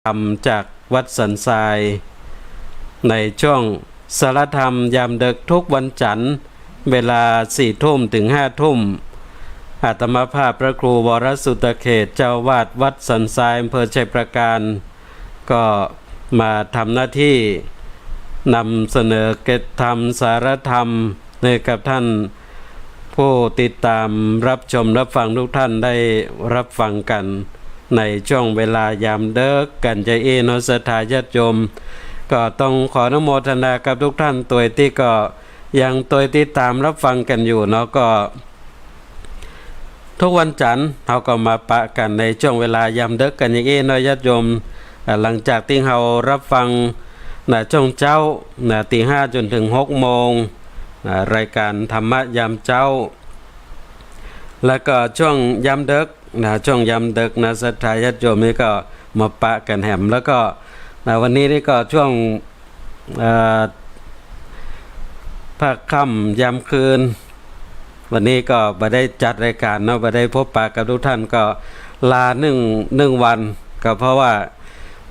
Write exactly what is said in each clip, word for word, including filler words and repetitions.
ธรรมจากวัดสันทราย ในช่วงสารธรรมยามดึกทุกวันจันทร์ เวลาสี่ทุ่มถึงห้าทุ่ม อาตมาภาพพระครูวรสุตเขต เจ้าอาวาสวัดสันทราย อำเภอชัยปราการ ก็มาทำหน้าที่นำเสนอเกตธรรม สารธรรม ให้กับท่านผู้ติดตามรับชมรับฟังทุกท่านได้รับฟังกัน ในช่วงเวลายามดึกกั๋นจะอี้เนาะ ศรัทธาญาติโยม ก็ต้องขออนุโมทนากับทุกท่านตวยตี้ก็ยังตวยติดตามรับฟังกั๋นอยู่เนาะ ก็ ทุกวันจันทร์เฮาก็มาปะกั๋นในช่วงเวลายามดึกกั๋นอย่างอี้เนาะญาติโยม อ่า หลังจากตี้เฮารับฟัง นะ ช่วงเจ๊า นะ ตีห้าจ๋นเถิงหกโมง นะ รายการธรรมะยามเจ๊า แล้วก็ช่วงยามดึก นะ ช่วงยามดึกนะ ศรัทธาญาติโยมนี่ก็มาปะกั๋นแหม แล้วก็ นะ วันนี้นี่ก็ช่วง เอ่อ ภาคค่ำยามคืน วันนี้ก็บ่ได้จัดรายการเนาะ บ่ได้พบปะกับทุกท่าน ก็ลาหนึ่ง หนึ่งวัน ก็เพราะว่า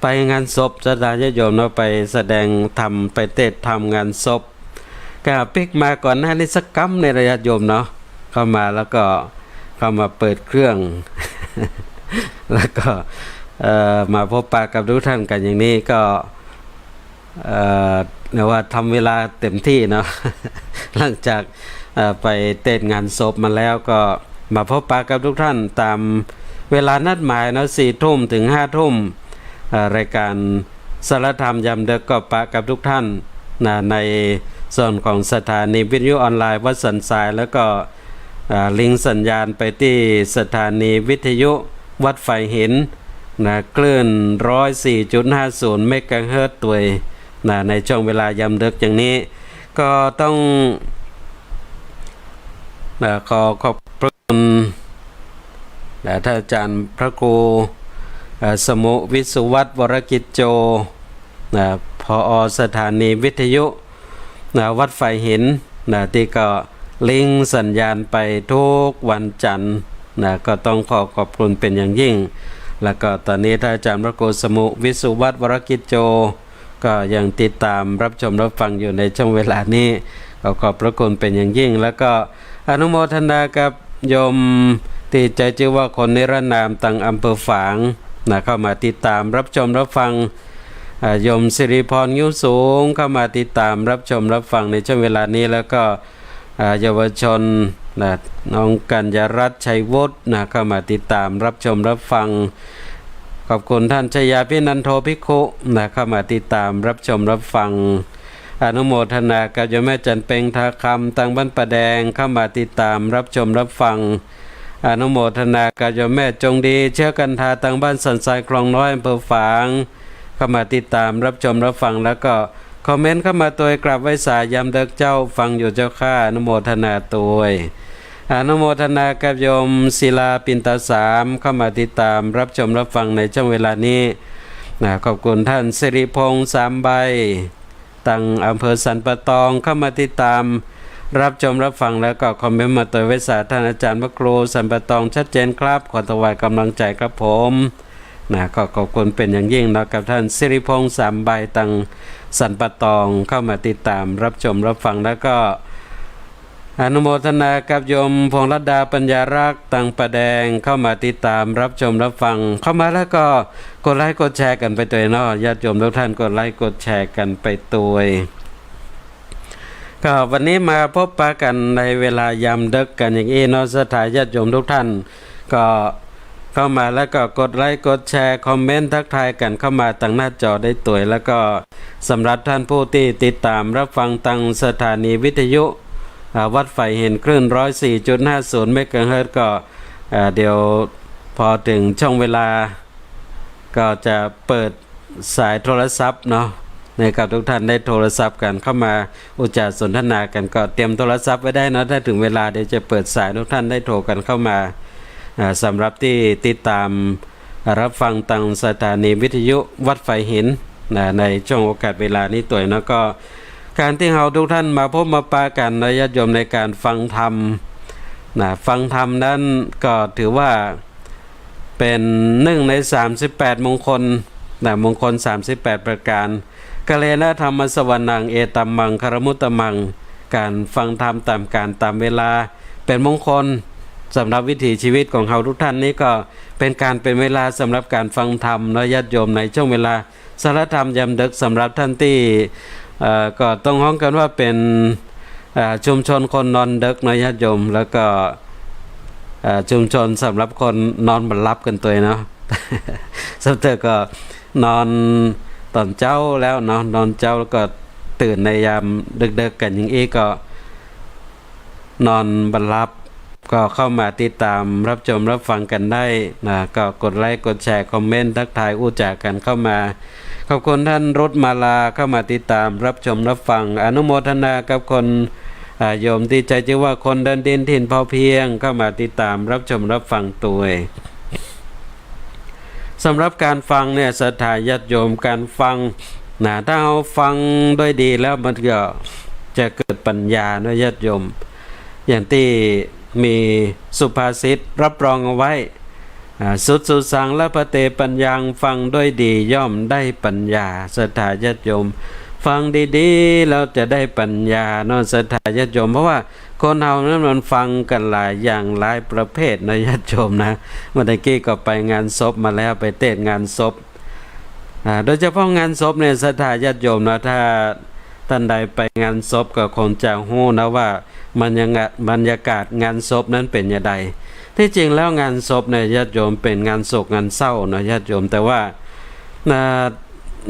ไปงานศพศรัทธาญาติโยมเนาะ ไปแสดงธรรม ไปเทศน์ธรรมงานศพ ก็ปิ๊กมาก่อนหน้านี้สักกำในระยะโยมเนาะ เข้ามาแล้วก็เข้ามาเปิดเครื่อง แล้วก็ เอ่อ มาพบปะกับทุกท่านกั๋นอย่างนี้ก็ เอ่อ เรียกว่าทำเวลาเต็มที่เนาะ หลังจาก เอ่อ ไปเทศน์งานศพมาแล้วก็มาพบปะกับทุกท่านตามเวลานัดหมายเนาะ สี่ทุ่มถึงห้าทุ่ม เอ่อ รายการสารธรรมยามดึกก็ปะกับทุกท่านนะ ในส่วนของสถานีวิทยุออนไลน์วัดสันทราย แล้วก็ อ่า ลิงก์สัญญาณไปตี้สถานีวิทยุวัดฝายหิน นะ คลื่นร้อยสี่จุดห้าศูนย์เมกะเฮิรตซ์ตวย นะ ในช่วงเวลายามดึกอย่างนี้ ก็ต้อง นะ ขอขอบพระคุณ นะ ท่านอาจารย์พระครู เอ่อ สมุห์ วิสุวัฒน์ วรกิจโจ นะ ผอ.สถานีวิทยุ นะ วัดฝายหิน นะ ตี้ก็ลิงก์สัญญาณไปทุกวันจันทร์ นะ ก็ต้องขอขอบคุณเป๋นอย่างยิ่ง แล้วก็ตอนนี้ท่านอาจารย์พระครูสมุห์ วิสุวัฒน์ วรกิจโจ ก็ยังติดตามรับชมรับฟังอยู่ในช่วงเวลานี้ ขอขอบพระคุณเป๋นอย่างยิ่ง แล้วก็อนุโมทนากับโยมตี้ใจ๊จื้อว่าคนนิรนาม ตังอำเภอฝาง นะ เข้ามาติดตามรับชมรับฟัง อ่า โยมสิริพร งิ้วสูง เข้ามาติดตามรับชมรับฟังในช่วงเวลานี้ แล้วก็ อ่า เยาวชน นะ น้องกัญญารัตน์ ชัยวุฒิ นะ เข้ามาติดตามรับชมรับฟัง ขอบคุณท่านชยาภินันโทภิกขุ นะ เข้ามาติดตามรับชมรับฟัง อนุโมทนากับโยมแม่จันทร์เพ็ง ทาคำ ตังบ้านป่าแดง เข้ามาติดตามรับชมรับฟัง อนุโมทนากับโยมแม่จงดี เชื้อกันทา ตังบ้านสันทรายคลองน้อย อำเภอฝาง เข้ามาติดตามรับชมรับฟัง แล้วก็คอมเมนต์เข้ามาตวย กราบไหว้สายามดึกเจ้า ฟังอยู่เจ้าข้า อนุโมทนาตวย อนุโมทนากับโยมศิลา ปิ่นตาสาม เข้ามาติดตามรับชมรับฟังในช่วงเวลานี้ นะ ขอบคุณท่านสิริพงษ์ สามใบ ตังอำเภอสันป่าตอง เข้ามาติดตามรับชมรับฟัง แล้วก็คอมเมนต์มาตวยไหว้สาท่านอาจารย์พระครูสันป่าตองชัดเจนครับ ขอถวายกำลังใจครับผม นะ ก็ขอบคุณเป๋นอย่างยิ่งเนาะ กับท่านสิริพงษ์ สามใบ ตังสันป่าตอง เข้ามาติดตามรับชมรับฟัง แล้วก็ อนุโมทนากับโยมพงษ์รัตดา ปัญญารักษ์ ตังป่าแดง เข้ามาติดตามรับชมรับฟัง เข้ามาแล้วก็กดไลก์กดแชร์กั๋นไปตวยเนาะ ญาติโยมทุกท่านกดไลก์กดแชร์กั๋นไปตวย ก็วันนี้มาพบปะกั๋นในเวลายามดึกกั๋นอย่างอี้เนาะ ศรัทธาญาติโยมทุกท่าน ก็เข้ามาแล้วก็กดไลก์กดแชร์ คอมเมนต์ทักทายกั๋นเข้ามาตังหน้าจอได้ตวย แล้วก็สำหรับท่านผู้ตี้ติดตามรับฟังตังสถานีวิทยุ อ่า วัดฝายหิน คลื่นร้อยสี่จุดห้าศูนย์เมกะเฮิรตซ์ ก็ อ่า เดี๋ยวพอเถิงช่วงเวลา ก็จะเปิดสายโทรศัพท์เนาะ ให้กับทุกท่านได้โทรศัพท์กั๋นเข้ามาอุจจาสนทนากั๋น ก็เตรียมโทรศัพท์ไว้ได้เนาะ ถ้าเถิงเวลาเดี๋ยวจะเปิดสาย ทุกท่านได้โทรกั๋นเข้ามา อ่า สำหรับตี้ติดตามรับฟังตังสถานีวิทยุวัดฝายหิน นะ ในช่วงโอกาสเวลานี้ตวยเนาะ ก็ก๋านตี้เฮาทุกท่านมาพบมาปะกั๋นนะญาติโยม ในก๋านฟังธรรม นะ ฟังธรรมนั้นก็ถือว่า เป๋นหนึ่งในสามสิบแปดมงคล นะ มงคลสามสิบแปดประการ กาเลนะธัมมะสวณัง เอตัมมังคะละมุตตะมัง ก๋านฟังธรรมต๋ามกาลต๋ามเวลา เป๋นมงคลสำหรับวิถีชีวิตของเฮาทุกท่านนี่ ก็เป๋นก๋านเป๋นเวลาสำหรับก๋านฟังธรรมเนาะญาติโยม ในช่วงเวลาสารธรรมยามดึก สำหรับท่านตี้ เอ่อ ก็ต้องฮ้องกั๋นว่าเป๋น เอ่อ ชุมชนคนนอนดึกเนาะญาติโยม แล้วก็ เอ่อ ชุมชนสำหรับคนนอนบ่หลับกั๋นตวยเนาะ สำเตื้อก็นอนต๋อนเจ๊าแล้วเนาะ นอนเจ๊าแล้วก็ตื่นในยามดึกๆ กั๋นอย่างอี้ก็ นอนบ่หลับ ก็เข้ามาติดตามรับชมรับฟังกั๋นได้นะ ก็กดไลก์ กดแชร์ คอมเมนต์ ทักทายอู้จ๋ากั๋นเข้ามา ขอบคุณท่านรุจมาลาเข้ามาติดตามรับชมรับฟัง อนุโมทนากับคน อ่า โยมตี้ใจ๊จื้อว่าคนเดินดินถิ่นพอเพียง เข้ามาติดตามรับชมรับฟังตวย สำหรับก๋านฟังเนี่ย ศรัทธาญาติโยม ก๋านฟังนะ ถ้าเฮาฟังด้วยดีแล้วมันก็จะเกิดปัญญาเนาะญาติโยม อย่างตี้มีสุภาษิตรับรองเอาไว้ อ่า สุดสุสังละพะเตปัญญัง ฟังด้วยดีย่อมได้ปัญญา ศรัทธาญาติโยม ฟังดีๆ แล้วจะได้ปัญญาเนาะ ศรัทธาญาติโยม เพราะว่าคนเฮานั้นมันฟังกั๋นหลายอย่างหลายประเภทนะญาติโยมนะ เมื่อตะกี้ก็ไปงานศพมาแล้ว ไปเตศน์งานศพ อ่า โดยเฉพาะงานศพเนี่ย ศรัทธาญาติโยมนะ ถ้าต้านใดไปงานศพก็คงจะฮู้นะว่า บรรยากาศ บรรยากาศงานศพนั้นเป๋นจะใด ตี้จริงแล้วงานศพเนี่ยญาติโยมเป๋นงานโศกงานเศร้าเนาะญาติโยม แต่ว่า อ่า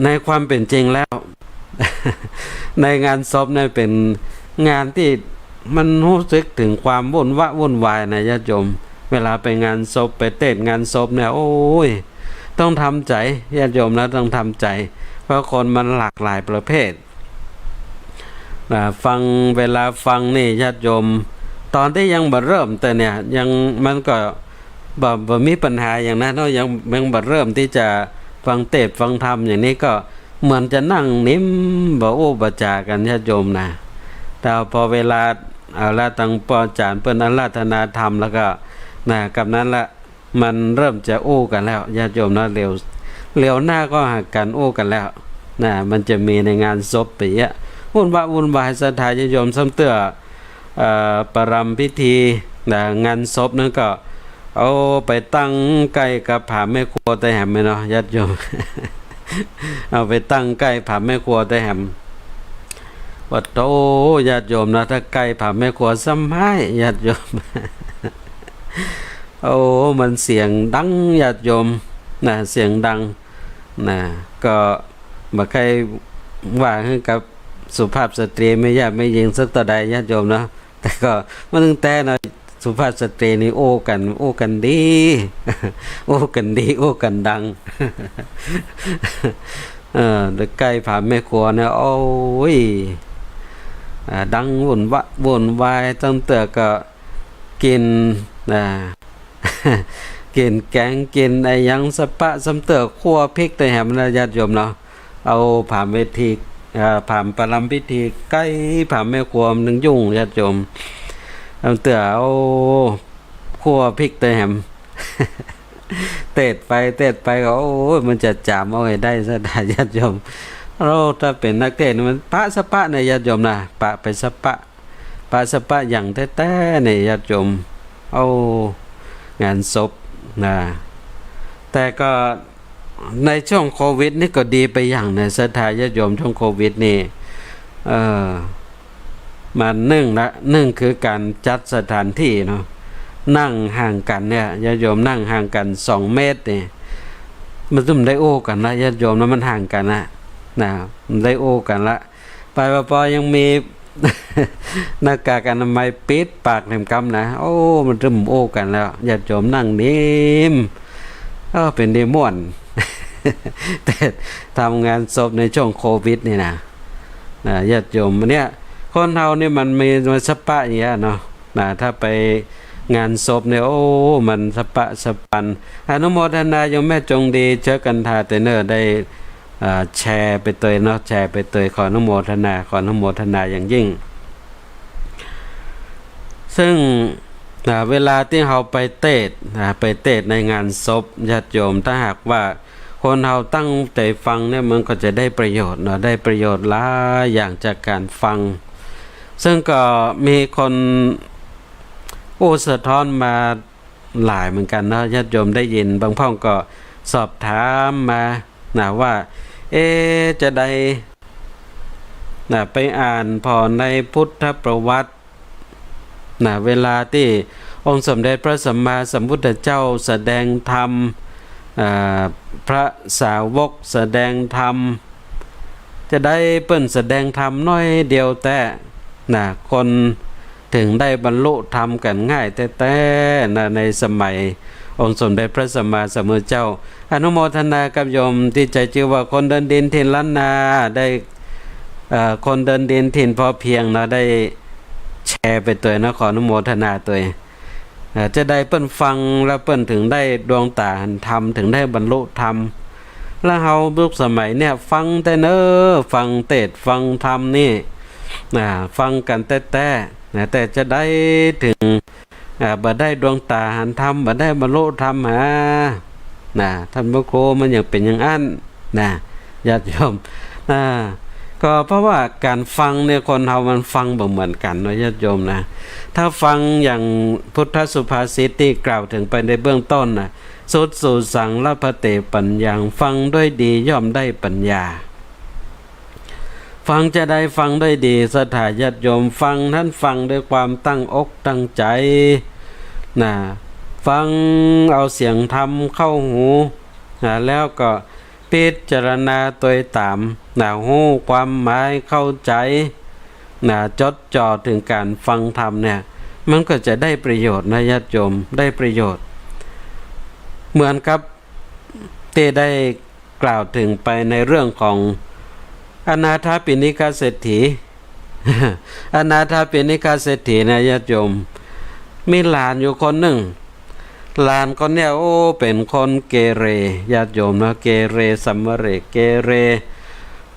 ในความเป๋นจริงแล้ว ในงานศพเนี่ยเป๋นงานตี้มันฮู้สึกเถิงความวุ่นวะวุ่นวายนะญาติโยม เวลาไปงานศพ ไปเตศน์งานศพเนี่ย โอ้ย ต้องทำใจ๋ญาติโยมนะ ต้องทำใจ๋ เพราะคนมันหลากหลายประเภท อ่า ฟัง เวลาฟังนี่ญาติโยม ต๋อนตี้ยังบ่เริ่มเตื้อเนี่ย ยัง มันก็บ่ บ่มีปัญหาอย่างนั้นเนาะ ยัง ยังบ่เริ่มตี้จะฟังเตศน์ฟังธรรมอย่างนี้ก็เหมือนจะนั่งนิ่ม บ่อู้บ่จ๋ากั๋นญาติโยมนะ แต่พอเวลา เอาละ ตังป้อจ๋ารย์เปิ้นอาราธนาธรรมแล้วก็ นะ กำนั้นละ มันเริ่มจะอู้กั๋นแล้วญาติโยมนะ เหลียว เหลียวหน้าก็หากั๋นอู้กั๋นแล้วนะ มันจะมีในงานศพไปเยียะ วุ่นวะวุ่นวาย ศรัทธาญาติโยม ซ้ำเตื้อ เอ่อ ประรำพิธีนะ งานศพนั้นก็ เอาไปตั้งใก้กับผาแม่ครัวตะแหมเนาะญาติโยม เอาไปตั้งใก้ผาแม่ครัวตะแหม ปะโธ่ ญาติโยมนะ ถ้าใก้ผาแม่ครัวซ้ำฮ้ายญาติโยม โอ้ มันเสียงดังญาติโยมนะ เสียงดังนะ ก็บ่ใค่ว่าหื้อกับสุภาพสตรีแม่ยะแม่ญิงสักเต้าใดญาติโยมเนาะ แต่ก็มันตึงแต๊เนาะ สุภาพสตรีนี่อู้กั๋น อู้กั๋นดี อู้กั๋นดี อู้กั๋นดัง เออ แต่ใก้ผาแม่ครัวเนี่ย โอ้ย อ่า ดังวุ่นวะวุ่นวาย ซ้ำเตื้อก็ กิ๋น อ่า กิ๋นแก๋ง กิ๋นอะหยังสะปะ ซ้ำเตื้อคั่วพริกตะแหมนะญาติโยมเนาะ เอาผามเวที อ่า ผามประรำพิธีใก้ผามแม่ครัวมันตึงยุ่งญาติโยม ซ้ำเตื้อ โอ้ คั่วพริกตะแหม เตศน์ไป เตศน์ไปก็ โอ้ย มันจะจ๋ามเอาหื้อได้ ศรัทธาญาติโยม แล้วถ้าเป๋นนักเตศน์นี่มันปะสะปะนะญาติโยมนะ ปะไปสะปะ ปะสะปะอย่างแต๊ๆ เนี่ยญาติโยม โอ้ งานศพนะ แต่ก็ในช่วงโควิดนี่ก็ดีไปอย่างนะ ศรัทธาญาติโยม ช่วงโควิดนี่ เอ่อ มันนึ่งละ นึ่งคือก๋านจัดสถานตี้เนาะ นั่งห่างกั๋นเนี่ย ญาติโยม นั่งห่างกั๋นสองเมตรนี่ มันจะบ่ได้อู้กั๋นละญาติโยมนะ มันห่างกั๋นละ นะ บ่ได้อู้กั๋นละ ไปปอปอยังมี หน้ากากอนามัยปิดปากแหมกำนะ โอ้ มันจะบ่อู้กั๋นแล้ว ญาติโยม นั่งนิ่ม เออ เป๋นดีม่วน แต่ทำงานศพในช่วงโควิดนี่นะ นะ ญาติโยม เนี่ย คนเฮานี่มันมี มันสะปะอย่างเงี้ยเนาะ นะ ถ้าไปงานศพเนี่ย โอ้ มันสะปะสะปัน อนุโมทนาโยมแม่จงดี เชื้อกันทาเตเนอร์ ได้ อ่า แชร์ไปตวยเนาะ แชร์ไปตวย ขออนุโมทนา ขออนุโมทนาอย่างยิ่ง ซึ่ง อ่า เวลาตี้เฮาไปเตศน์ อ่า ไปเตศน์ในงานศพญาติโยม ถ้าหากว่า คนเฮาตั้งใจ๋ฟังเนี่ยมันก็จะได้ประโยชน์เนาะ ได้ประโยชน์หลายอย่างจากก๋านฟัง ซึ่งก็มีคนอู้สะท้อนมาหลายเหมือนกั๋นเนาะ ญาติโยมได้ยิน บางพ่องก็สอบถามมานะว่า เอ๊ะ จาใด นะ ไปอ่านผ่อในพุทธประวัติ นะ เวลาตี้องค์สมเด็จพระสัมมาสัมพุทธเจ้าแสดงธรรม อ่า พระสาวกแสดงธรรม จาใดเปิ้นแสดงธรรมน้อยเดียวแต๊ นะ คนเถิงได้บรรลุธรรมกั๋นง่ายแต๊ๆ นะ ในสมัยองค์สมเด็จพระสัมมาสัมพุทธเจ้า อนุโมทนากับโยมตี้ใจ๊จื้อว่าคนเดินดินถิ่นล้านนาได้ เอ่อ คนเดินดินถิ่นพอเพียงนะ ได้แชร์ไปตวยนะ ขออนุโมทนาตวย เอ่อ จาใดเปิ้นฟังแล้วเปิ้นเถิงได้ดวงต๋าหันธรรม เถิงได้บรรลุธรรม แล้วเฮายุคสมัยเนี่ยฟังแต๊เน่อ ฟังเตสน์ฟังธรรมนี่ อ่า ฟังกั๋นแต๊ๆ นะ แต่จาใดเถิง อ่า บ่ได้ดวงต๋าหันธรรม บ่ได้บรรลุธรรมหา นะ ต้านพระครู มันยังเป๋นอย่างอั้นนะ ญาติโยม อ่า ก็เพราะว่าก๋านฟังเนี่ย คนเฮามันฟังบ่เหมือนกั๋นเนาะ ญาติโยมนะ ถ้าฟังอย่างพุทธสุภาษิตตี้กล่าวเถิงไปในเบื้องต้นนะ สุสุสัง ลพเต ปัญญัง ฟังด้วยดีย่อมได้ปัญญา ฟังจาใด ฟังด้วยดี ศรัทธาญาติโยม ฟังนั้นฟังด้วยความตั้งอกตั้งใจ๋นะ ฟังเอาเสียงธรรมเข้าหูนะ แล้วก็พิจารณาตวยต๋ามนะ ฮู้ความหมายเข้าใจ๋นะ จดจ่อเถิงก๋านฟังธรรมเนี่ย มันก็จะได้ประโยชน์นะ ญาติโยม ได้ประโยชน์ เหมือนกับตี้ได้ กล่าวเถิงไปในเรื่องของอนาถปิณฑิกเศรษฐี อนาถปิณฑิกเศรษฐีนะญาติโยม มีหลานอยู่คนนึ่ง หลานคนเนี่ย โอ้ เป๋นคนเกเร ญาติโยมนะ เกเรสำมะเหร่ เกเร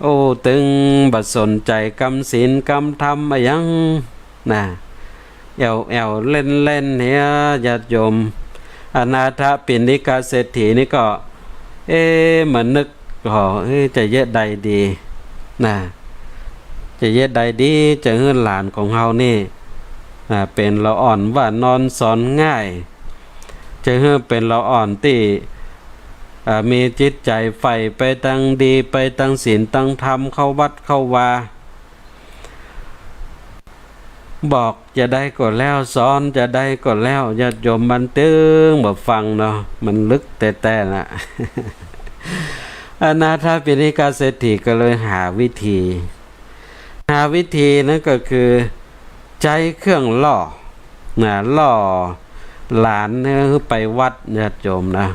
โอ้ ตึงบ่สนใจ๋กำศีลกำธรรมอะหยัง นะ แอ่วๆ เล่นๆ เหีย ญาติโยม อนาถปิณฑิกเศรษฐีนี่ก็ เอ๊ะ มานึก ก็ เอ๊ะ จะเยียะใดดี นะ จะเยียะใดดี จะหื้อหลานของเฮานี่ อ่า เป๋นละอ่อนว่านอนสอนง่าย จะหื้อเป๋นละอ่อนตี้ อ่า มีจิตใจ๋ใฝ่ไปตางดี ไปตางศีลตางธรรม เข้าวัดเข้าวา บอกจาใดก็แล้ว สอนจาใดก็แล้ว ญาติโยมมันตึงบ่ฟังเนาะ มันลึกแต๊ๆ นะ อนาถปิณฑิกเศรษฐีก็เลยหาวิธี หาวิธีนั้นก็คือใจ๊เครื่องล่อ นะ ล่อหลานหื้อไปวัด ญาติโยมนะ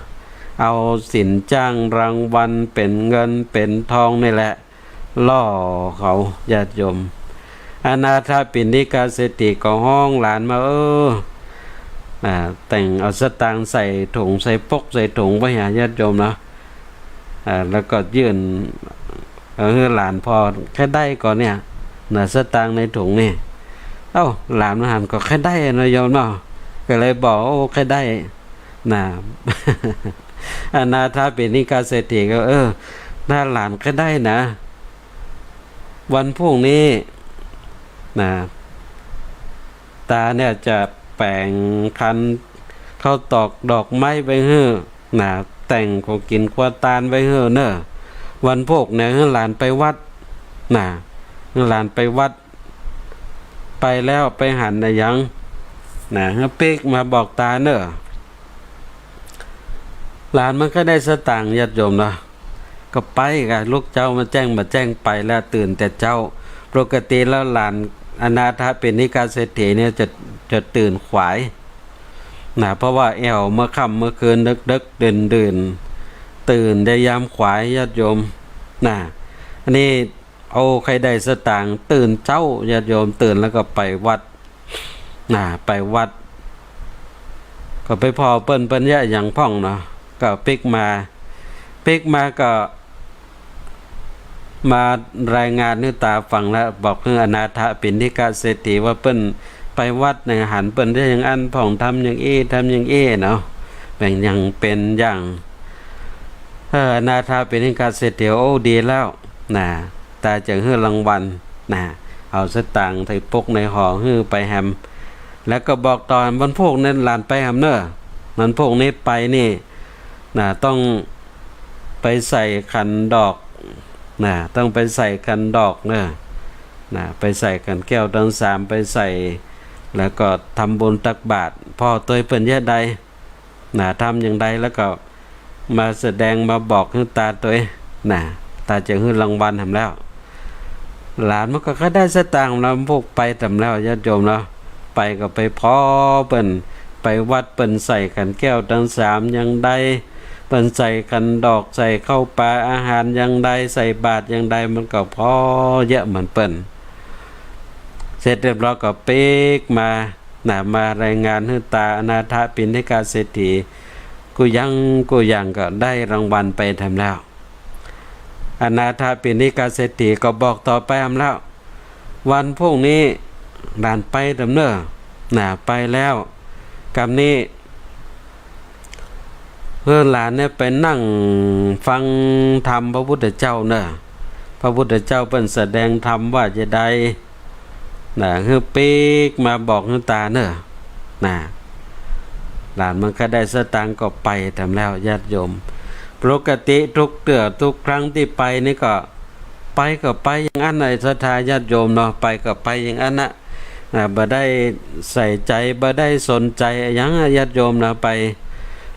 เอาสินจ้างรางวัลเป๋นเงินเป๋นทองนี่แหละ ล่อเขา ญาติโยม อนาถปิณฑิกเศรษฐีก็ฮ้องหลานมา เออ อ่า แต่งเอาสตางค์ใส่ถุง ใส่ปก ใส่ถุงไปหาญาติโยมเนาะ อ่า แล้วก็ยื่น เออ หื้อหลานผ่อ ใค่ได้ก่อเนี่ย นะ สตางค์ในถุงนี่ เอ้า หลานมันหันก็ใค่ได้เนาะโยมเนาะ ก็เลยบอก โอ้ ใค่ได้ นะ อนาถปิณฑิกเศรษฐีก็ เออ ถ้าหลานใค่ได้นะ วันพรุ่งนี้ นะ ต๋าเนี่ยจะแป๋งคันข้าวตอกดอกไม้ไปหื้อ นะ แต่งของกิ๋นครัวตานไปหื้อเน่อ วันพูกเนี่ยหื้อหลานไปวัด นะ หื้อหลานไปวัด ไปแล้วไปหันอะหยัง นะ หื้อปิ๊กมาบอกต๋าเน่อ หลานมันก็ได้สตางค์ ญาติโยมเนาะ ก็ไปกะลุกเจ๊ามาแจ้ง บ่าแจ้งไปแล้ว ตื่นแต่เจ๊า ปกติแล้วหลานอนาถปิณฑิกเศรษฐีเนี่ยจะ จะตื่นขวาย นะ เพราะว่าแอ่วเมื่อค่ำเมื่อคืน ดึกๆ ดื่นๆ ตื่นแต่ยามขวาย ญาติโยม นะ อันนี้ โอ้ ใค่ได้สตางค์ ตื่นเจ๊า ญาติโยม ตื่นแล้วก็ไปวัด นะ ไปวัด ก็ไปผ่อเปิ้น เปิ้นเยียะหยังพ่องเนาะ ก็ปิ๊กมา ปิ๊กมาก็ มารายงานหื้อต๋าฟังแล้ว บอกหื้ออนาถปิณฑิกเศรษฐีว่าเปิ้นไปวัดเนี่ย หันเปิ้นได้อย่างอั้นพ่อง ทำอย่างอี้ ทำอย่างอี้เนาะ แบ่งอย่างเป๋นอย่าง เออ อนาถปิณฑิกเศรษฐี โอ้ ดีแล้ว นะ ตาจะหื้อรางวัล นะ เอาสตางค์ใส่ปุกในห่อหื้อไปแหม แล้วก็บอกต่อ วันพูกนี้หลานไปแหมเน่อ วันพูกนี้ไปนี่ นะ ต้องไปใส่ขันดอก นะ ต้องไปใส่ขันดอกเน่อ นะ ไปใส่ขันแก้วตังสาม ไปใส่ แล้วก็ทำบุญตักบาตร ผ่อตวยเปิ้นเยียะใด นะ ทำอย่างใด แล้วก็มาแสดงมาบอกหื้อตาตวย นะ ตาจะหื้อรางวัลแหมแล้ว หลานมันก็ใค่ได้สตางค์แล้ว พวกไปแหมแล้ว ญาติโยมเนาะ ไปก็ไปผ่อเปิ้น ไปวัดเปิ้นใส่ขันแก้วตังสามอย่างใด เปิ้นใส่ขันดอก ใส่ข้าวป๋าอาหารอย่างใด ใส่บาตรอย่างใด มันก็ผ่อเยียะเหมือนเปิ้น เสร็จเรียบร้อยก็ปิ๊กมา นะ มารายงานหื้อตาอนาถปิณฑิกเศรษฐี กู้อย่างกู้อย่างก็ได้รางวัลไปแหมแล้ว อนาถปิณฑิกเศรษฐีก็บอกต่อไปแหมแล้ว วันพูกนี้หลานไปแหมเน่อ นะ ไปแล้ว กำนี้ เออ หลานเนี่ยไปนั่งฟังธรรมพระพุทธเจ้าเน่อ พระพุทธเจ้าเปิ้นแสดงธรรมว่าจะใด นะ หื้อปิ๊กมาบอกหื้อตาเน่อ นะ หลานมันใค่ได้สตางค์ก็ไปแหมแล้ว ญาติโยม ปกติทุกเตื้อทุกครั้งตี้ไปนี่ก็ ไปก็ไปอย่างอั้น ไอ้ศรัทธาญาติโยมเนาะ ไปก็ไปอย่างอั้นนะ อ่า บ่ได้ใส่ใจ๋ บ่ได้สนใจ๋อะหยังอะ ญาติโยมนะ ไป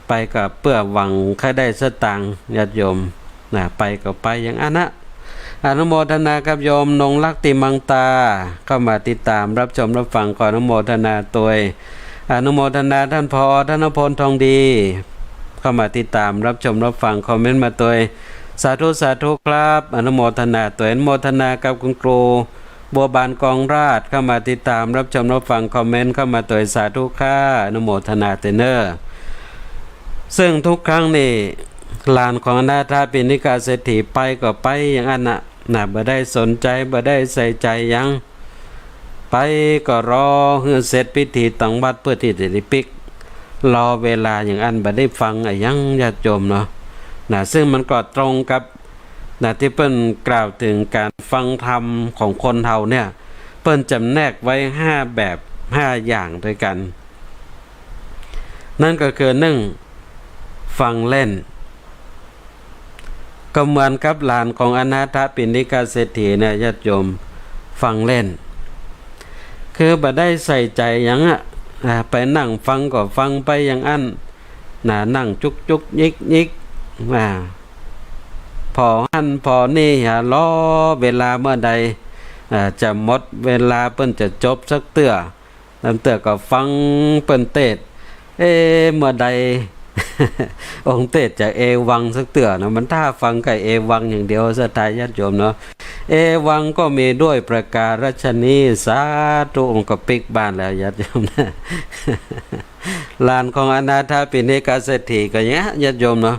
ไปก็เปื้อหวังใค่ได้สตางค์ ญาติโยมนะ ไปก็ไปอย่างอั้นนะ อนุโมทนากับโยมนงรักติมังตา เข้ามาติดตามรับชมรับฟัง ขออนุโมทนาตวย อนุโมทนาท่าน ผอ ธนพล ทองดี เข้ามาติดตามรับชมรับฟัง คอมเมนต์มาตวย สาธุ สาธุครับ อนุโมทนาตวย อนุโมทนากับคุณครูบัวบาน กองราช เข้ามาติดตามรับชมรับฟัง คอมเมนต์เข้ามาตวย สาธุค่ะ อนุโมทนาตวยเน่อ ซึ่งทุกครั้งนี่ หลานของอนาถปิณฑิกเศรษฐีไปก็ไปอย่างอั้นนะ นะ บ่ได้สนใจ๋ บ่ได้ใส่ใจ๋หยัง ไปก็รอหื้อเสร็จพิธีตังวัดเปื้อตี้จะได้ปิ๊ก รอเวลาอย่างอั้น บ่ได้ฟังอะหยัง ญาติโยมเนาะ นะ ซึ่งมันก็ตรงกับ นะ ตี้เปิ้นกล่าวเถิงก๋านฟังธรรมของคนเฮาเนี่ย เปิ้นจ๋ำแนกไว้ห้าแบบ ห้าอย่างตวยกั๋น นั่นก็คือ นึ่ง ฟังเล่น ก็เหมือนกับหลานของอนาถปิณฑิกเศรษฐีเนี่ย ญาติโยม ฟังเล่น คือบ่ได้ใส่ใจ๋หยังอะ อ่า ไปนั่งฟังก็ฟังไปอย่างอั้น นะ นั่งจุกจุกยิกยิก อ่า ผ่อหั้นผ่อนี่ หารอเวลาเมื่อใด อ่า จะหมดเวลา เปิ้นจะจบสักเตื้อ ลางเตื้อก็ฟังเปิ้นเตสน์ เอ๊ะ เมื่อใด องค์เตสน์จะเอวังสักเตื้อเนาะ มันถ้าฟังก้าเอวังอย่างเดียว ศรัทธาญาติโยมเนาะ เอวังก็มีด้วยประการฉะนี้ สาธุ องค์ก็ปิ๊กบ้านแล้ว ญาติโยมนะ หลานของอนาถปิณฑิกเศรษฐีก็อย่างเงี้ย ญาติโยมเนาะ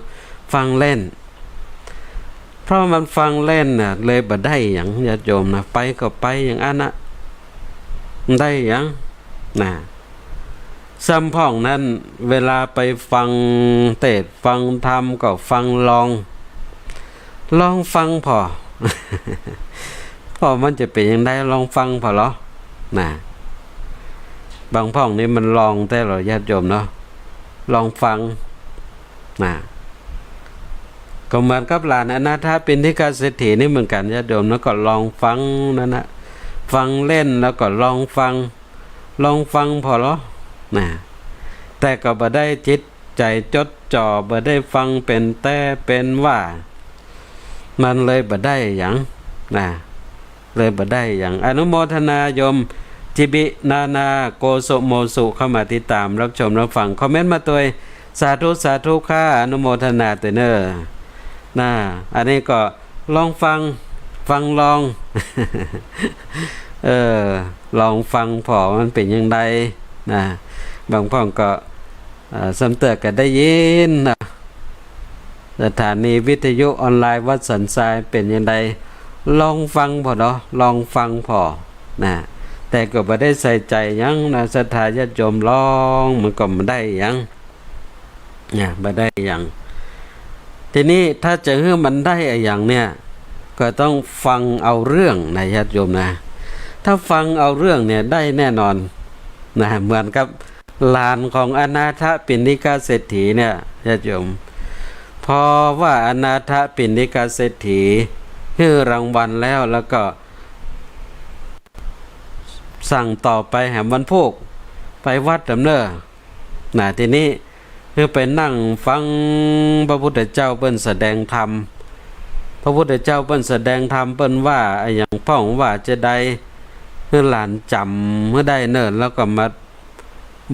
ฟังเล่น เพราะมันฟังเล่นน่ะ เลยบ่ได้หยัง ญาติโยมนะ ไปก็ไปอย่างอั้นนะ ได้หยัง นะ ซ้ำพ่องนั้น เวลาไปฟังเตสน์ฟังธรรมก็ฟังลอง ลองฟังผ่อ ผ่อมันจะเป๋นอย่างใด ลองฟังผ่อลอ นะ บางพ่องนี่มันลองแต๊ลอ ญาติโยมเนาะ ลองฟัง นะ ก็เหมือนกับหลานอนาถปิณฑิกเศรษฐีนี่เหมือนกั๋น ญาติโยมเนาะ ก็ลองฟังนั่นนะ ฟังเล่นแล้วก็ลองฟัง ลองฟังผ่อลอ นะ แต่ก็บ่ได้จิตใจ๋จดจ่อ บ่ได้ฟังเป๋นแต๊เป๋นว่า มันเลยบ่ได้หยัง นะ เลยบ่ได้หยัง อนุโมทนาโยม จิบินานา โกสุโมสุ เข้ามาติดตามรับชมรับฟัง คอมเมนต์มาตวย สาธุ สาธุค่ะ อนุโมทนาตวยเน่อ นะ อันนี้ก็ลองฟัง ฟังลอง เออ ลองฟังผ่อมันเป๋นอย่างใด นะ บางพ่องก็ เอ่อ ซ้ำเตื้อก็ได้ยินนะ สถานีวิทยุออนไลน์วัดสันทรายเป๋นอย่างใด ลองฟังผ่อเนาะ ลองฟังผ่อ นะ แต่ก็บ่ได้ใส่ใจ๋หยังนะ ศรัทธาญาติโยม ลอง มันก็บ่ได้หยัง นะ บ่ได้หยัง ทีนี้ถ้าจะหื้อมันได้อะหยังเนี่ย ก็ต้องฟังเอาเรื่องนะญาติโยมนะ ถ้าฟังเอาเรื่องเนี่ยได้แน่นอนนะ เหมือนกับหลานของอนาถปิณฑิกเศรษฐีเนี่ยญาติโยม พอว่าอนาถปิณฑิกเศรษฐีหื้อรางวัลแล้ว แล้วก็สั่งต่อไปแหมวันพูก ไปวัดดำเน่อ นะ ทีนี้หื้อไปนั่งฟังพระพุทธเจ้าเปิ้นแสดงธรรม พระพุทธเจ้าเปิ้นแสดงธรรม เปิ้นว่าอะหยังพ่องว่าจะใด หื้อหลานจ๋ำหื้อได้เน่อ แล้วก็มา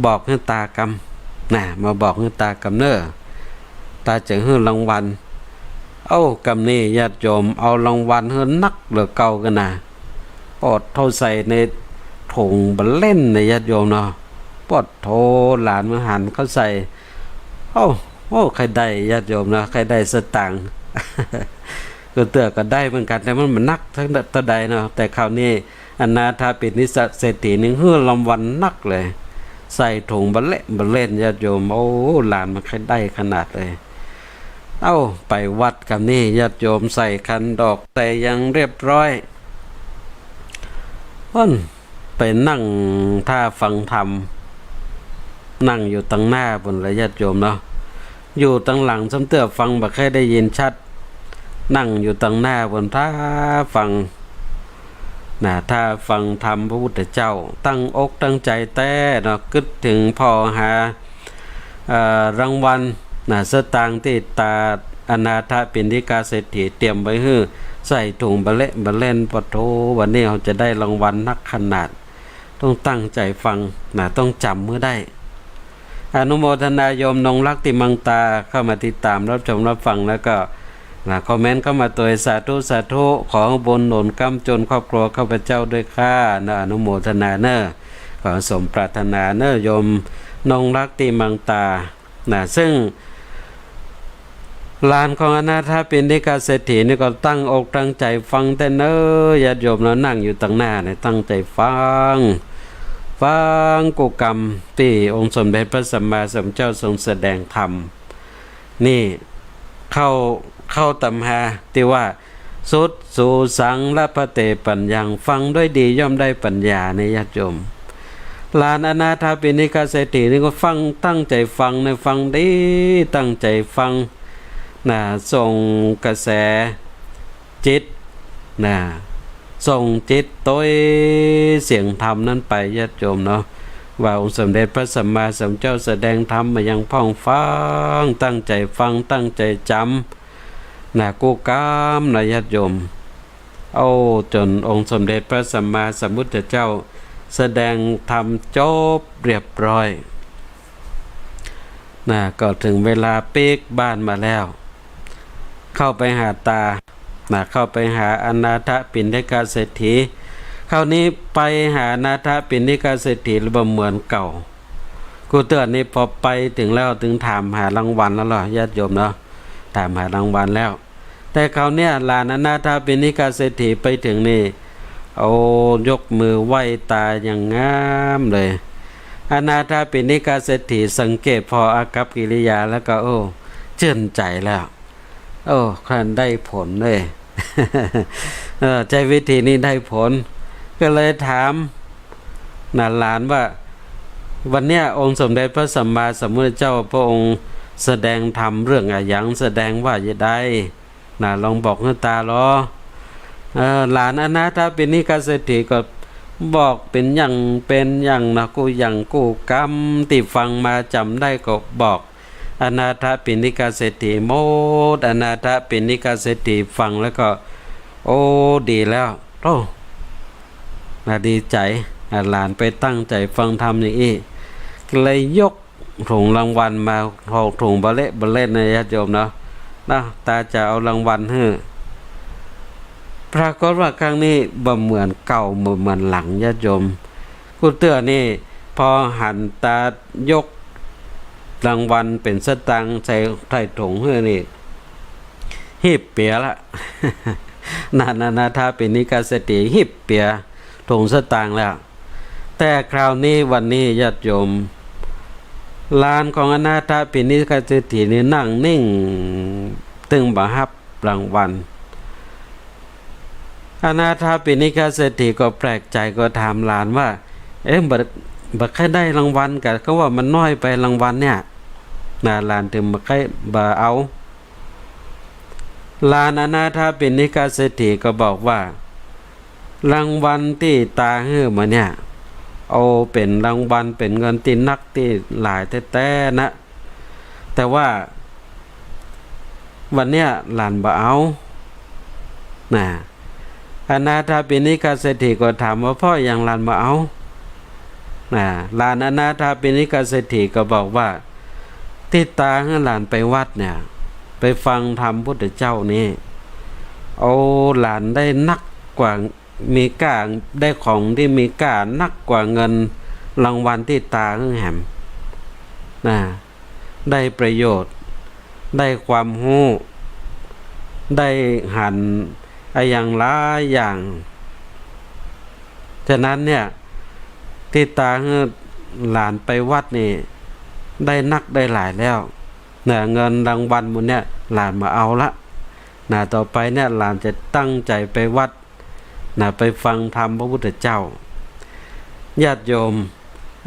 บอกหื้อตากำ นะ มาบอกหื้อตากำเน่อ ตาจะหื้อรางวัล เอ้า กำนี้ญาติโยม เอารางวัลหื้อนักเหลือเก่ากั๋นนะ ปอดโธ่ ใส่ในถุงบะเล่นนะญาติโยมเนาะ ปอดโธ่ หลานมันหันเข้าใส่ เอ้า โอ้ ใค่ได้ญาติโยมเนาะ ใค่ได้สตางค์ กูเตื้อก็ได้เหมือนกั๋น แต่มันบ่นักเต้าใดเนาะ แต่คราวนี้อนาถปิณฑิกเศรษฐีนี่หื้อรางวัลนักเลย ใส่ถุงบะเล่นบะเล่นญาติโยม โอ้ หลานมันใค่ได้ขนาดเลย เอ้า ไปวัดกำนี้ญาติโยม ใส่ขันดอกใส่หยังเรียบร้อย เปิ้นไปนั่งท่าฟังธรรม นั่งอยู่ตังหน้าปู้นละญาติโยมเนาะ อยู่ตังหลังซ้ำเตื้อฟังบ่ใค่ได้ยินชัด นั่งอยู่ตังหน้าปู้นท่าฟัง นะ ท่าฟังธรรมพระพุทธเจ้า ตั้งอกตั้งใจ๋แต๊เนาะ กึ๊ดเถิงผ่อหา เอ่อ รางวัล นะ สตางค์ตี้ตาอนาถปิณฑิกเศรษฐีเตรียมไว้หื้อ ใส่ถุงบะเล่นบะเล่น ปะโธ่ วันนี้เฮาจะได้รางวัลนักขนาด ต้องตั้งใจ๋ฟัง นะ ต้องจ๋ำหื้อได้ อนุโมทนาโยมนงรักติมังตา เข้ามาติดตามรับชมรับฟัง แล้วก็ นะ คอมเมนต์เข้ามาตวย สาธุ สาธุ ขอบุญหนุนค้ำจุนครอบครัวข้าพเจ้าด้วยค่ะ นะ อนุโมทนาเน่อ ขอสมปรารถนาเน่อ โยมนงรักติมังตา นะ ซึ่งหลานของอนาถปิณฑิกเศรษฐีนี่ก็ตั้งอกตั้งใจ๋ฟังแต๊เน่อ ญาติโยมเนาะ นั่งอยู่ตังหน้าเนี่ยตั้งใจ๋ฟัง ฟังกู้กำตี้องค์สมเด็จพระสัมมาสัมพุทธเจ้าทรงแสดงธรรม นี่เข้า เข้าต๋ำราตี้ว่า สุตสุสัง ละภันเต ปัญญัง ฟังด้วยดีย่อมได้ปัญญา เนี่ยญาติโยม หลานอนาถปิณฑิกเศรษฐีนี่ก็ฟัง ตั้งใจ๋ฟังนะ ฟังดี ตั้งใจ๋ฟัง นะ ส่งกระแสจิต นะ ส่งจิตตวยเสียงธรรมนั้นไป ญาติโยมเนาะ ว่าองค์สมเด็จพระสัมมาสัมพุทธเจ้าแสดงธรรมอะหยังพ่อง ฟัง ตั้งใจ๋ฟัง ตั้งใจ๋จ๋ำ นะ กู้กำนะญาติโยม เอาจ๋นองค์สมเด็จพระสัมมาสัมพุทธเจ้าแสดงธรรมจบเรียบร้อย นะ ก็เถิงเวลาปิ๊กบ้านมาแล้ว เข้าไปหาตา นะ เข้าไปหาอนาถปิณฑิกเศรษฐี คราวนี้ไปหาอนาถปิณฑิกเศรษฐีแล้วบ่เหมือนเก่า กู้เตื้อนี่พอไปเถิงแล้วเถิงถามหารางวัลแล้วเหรอ ญาติโยมเนาะ ถามหารางวัลแล้ว แต่คราวเนี้ยหลานอนาถปิณฑิกเศรษฐีไปเถิงนี่ โอ้ ยกมือไหว้ตาอย่างงามเลย อนาถปิณฑิกเศรษฐีสังเกตผ่ออากัปกิริยาแล้วก็ โอ้ จื้นใจ๋แล้ว โอ้ ครั้นได้ผลเลย เออ ใจ๊วิธีนี้ได้ผล ก็เลยถาม นะ หลานว่า วันเนี้ยองค์สมเด็จพระสัมมาสัมพุทธเจ้าพระองค์แสดงธรรมเรื่องอะหยัง แสดงว่าจะใด นะ ลองบอกหื้อตาลอ เออ หลานอนาถปิณฑิกเศรษฐีก็บอกเป๋นอย่างเป๋นอย่างนะ กู้อย่างกู้กำตี้ฟังมาจ๋ำได้ก็บอกอนาถปิณฑิกเศรษฐีหมด อนาถปิณฑิกเศรษฐีฟังแล้วก็ โอ้ ดีแล้ว โอ้ นะ ดีใจ๋ อ่ะ หลานไปตั้งใจ๋ฟังธรรมอย่างอี้ ก็เลยยกถุงรางวัลมา หกถุงบะเละบะเล่นนะญาติโยมเนาะ นะ ตาจะเอารางวัลหื้อ ปรากฏว่าครั้งนี้บ่เหมือนเก่า บ่เหมือนหลังญาติโยม กู้เตื้อนี่พอหันตายกรางวัลเป๋นสตางค์ใส่ใต้ถุงหื้อนี่ หีบเปียละ นานานาถปิณฑิกเศรษฐีหีบเปียถุงสตางค์แล้ว แต่คราวนี้วันนี้ญาติโยม หลานของอนาถปิณฑิกเศรษฐีนี่นั่งนิ่ง ตึงบ่ฮับรางวัล อนาถปิณฑิกเศรษฐีก็แปลกใจ๋ ก็ถามหลานว่า เอ๊ะ บ่ บ่ใค่ได้รางวัลกา ก็ว่ามันน้อยไปรางวัลเนี่ย นะ หลานตึงบ่ใค่ บ่เอา หลานอนาถปิณฑิกเศรษฐีก็บอกว่า รางวัลตี้ต๋าหื้อมาเนี่ย โอ้ เป๋นรางวัล เป๋นเงินตี้นักตี้หลายแต๊ๆ นะ แต่ว่าวันเนี้ยหลานบ่เอา นะ อนาถปิณฑิกเศรษฐีก็ถามว่า เพราะอะหยังหลานบ่เอา นะ หลานอนาถปิณฑิกเศรษฐีก็บอกว่า ตี้ต๋าหื้อหลานไปวัดเนี่ย ไปฟังธรรมพุทธเจ้านี่ โอ้ หลานได้นักกว่า มีก้า ได้ของตี้มีก้านักกว่าเงินรางวัลตี้ต๋าหื้อแหม นะ ได้ประโยชน์ ได้ความฮู้ ได้หันอะหยังหลายอย่าง ฉะนั้นเนี่ย ตี้ต๋าหื้อหลานไปวัดนี่ ได้นักได้หลายแล้ว นะ เงินรางวัลหมู่เนี่ย หลานบ่เอาละ นะ ต่อไปเนี่ย หลานจะตั้งใจ๋ไปวัด นะ ไปฟังธรรมพระพุทธเจ้า ญาติโยม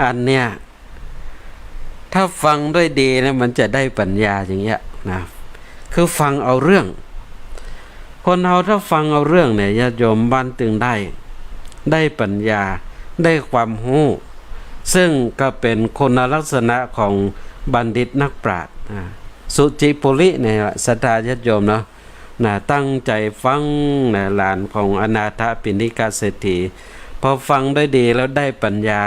อันเนี้ย ถ้าฟังด้วยดีนะ มันจะได้ปัญญาอย่างเงี้ยนะ คือฟังเอาเรื่อง คนเฮาถ้าฟังเอาเรื่องเนี่ย ญาติโยม มันตึงได้ ได้ปัญญา ได้ความฮู้ ซึ่งก็เป๋นคุณลักษณะของบัณฑิตนักปราชญ์ อ่า สุจิปุริเนี่ย ศรัทธาญาติโยมเนาะ นะ ตั้งใจ๋ฟัง นะ หลานของอนาถปิณฑิกเศรษฐี พอฟังได้ดีแล้วได้ปัญญา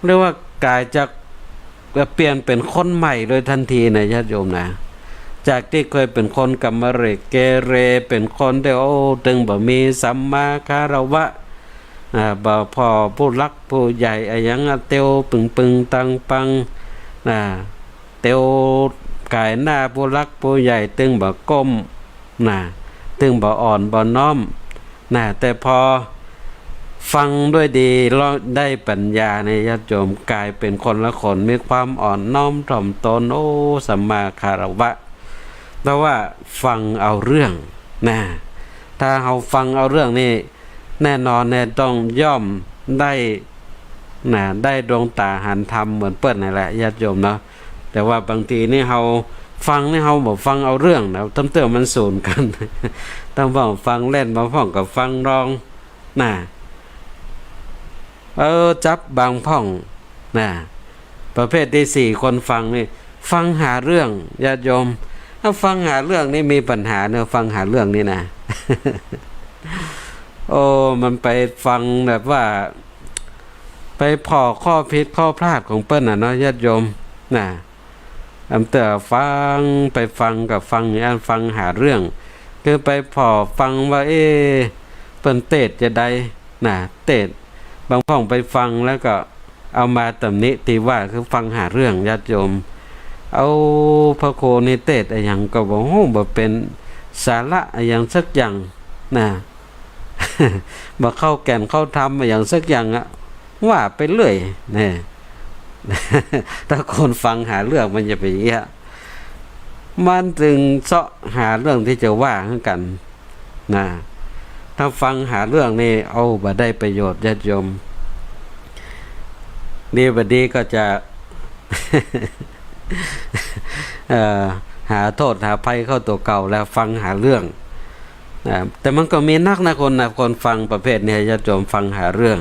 เรียกว่ากลายจาก เปลี่ยนเป๋นคนใหม่โดยทันทีนะ ญาติโยมนะ จากตี้เคยเป๋นคนกำมะเหรี่ยเกเร เป๋นคนตี้ โอ้ ตึงบ่มีสัมมาคารวะ อ่า บ่ผ่อผู้หลักผู้ใหญ่อะหยังอะ เตียวปึงๆ ตังปัง นะ เตียวก๋ายหน้าผู้หลักผู้ใหญ่ ตึงบ่ก้ม นะ ตึงบ่อ่อนบ่น้อม นะ แต่พอฟังด้วยดีแล้วได้ปัญญาเนี่ย ญาติโยม กลายเป๋นคนละคน มีความอ่อนน้อมถ่อมตน โอ้ สัมมาคารวะ เพราะว่าฟังเอาเรื่อง นะ ถ้าเฮาฟังเอาเรื่องนี่ แน่นอนเนี่ย ต้องย่อมได้ นะ ได้ดวงต๋าหันธรรมเหมือนเปิ้นนั่นแหละ ญาติโยมเนาะ แต่ว่าบางทีนี่เฮาฟังนี่ เฮาบ่ฟังเอาเรื่องนะ ต้ำเตื้อมันสูนกั๋น ต้ำพ่องฟังเล่น บางพ่องก็ฟังลอง นะ เออ จับบางพ่อง นะ ประเภทตี้สี่ คนฟังนี่ ฟังหาเรื่อง ญาติโยม ถ้าฟังหาเรื่องนี่มีปัญหาเนาะ ฟังหาเรื่องนี่นะ โอ้ มันไปฟังแบบว่า ไปผ่อข้อผิดข้อพลาดของเปิ้นน่ะเนาะ ญาติโยม นะ อันเตื้อฟัง ไปฟังก็ฟังอย่างอั้น ฟังหาเรื่อง คือไปผ่อฟังว่า เอ๊ะ เปิ้นเตศน์จะใด นะ เตศน์ บางพ่องไปฟังแล้วก็เอามาตำหนิติว่า คือฟังหาเรื่อง ญาติโยม เอา พระครูนี่เตศน์อะหยังก็บ่ฮู้ บ่เป๋นสาระอะหยังสักอย่าง นะ บ่เข้าแก่นเข้าธรรมอะหยังสักอย่างอะ ว่าไปเรื่อย นี่ ถ้าคนฟังหาเรื่องมันจะเป๋นอย่างเงี้ย มันจึงเซาะหาเรื่องตี้จะว่าหื้อกั๋น นะ ถ้าฟังหาเรื่องนี่ โอ้ บ่ได้ประโยชน์ ญาติโยม ดีบ่ดีก็จะ เอ่อ หาโต้ษหาภัยเข้าตั๋วเก่าแล้ว ฟังหาเรื่อง นะ แต่มันก็มีนักนะ คนนะ คนฟังประเภทเนี่ย ญาติโยม ฟังหาเรื่อง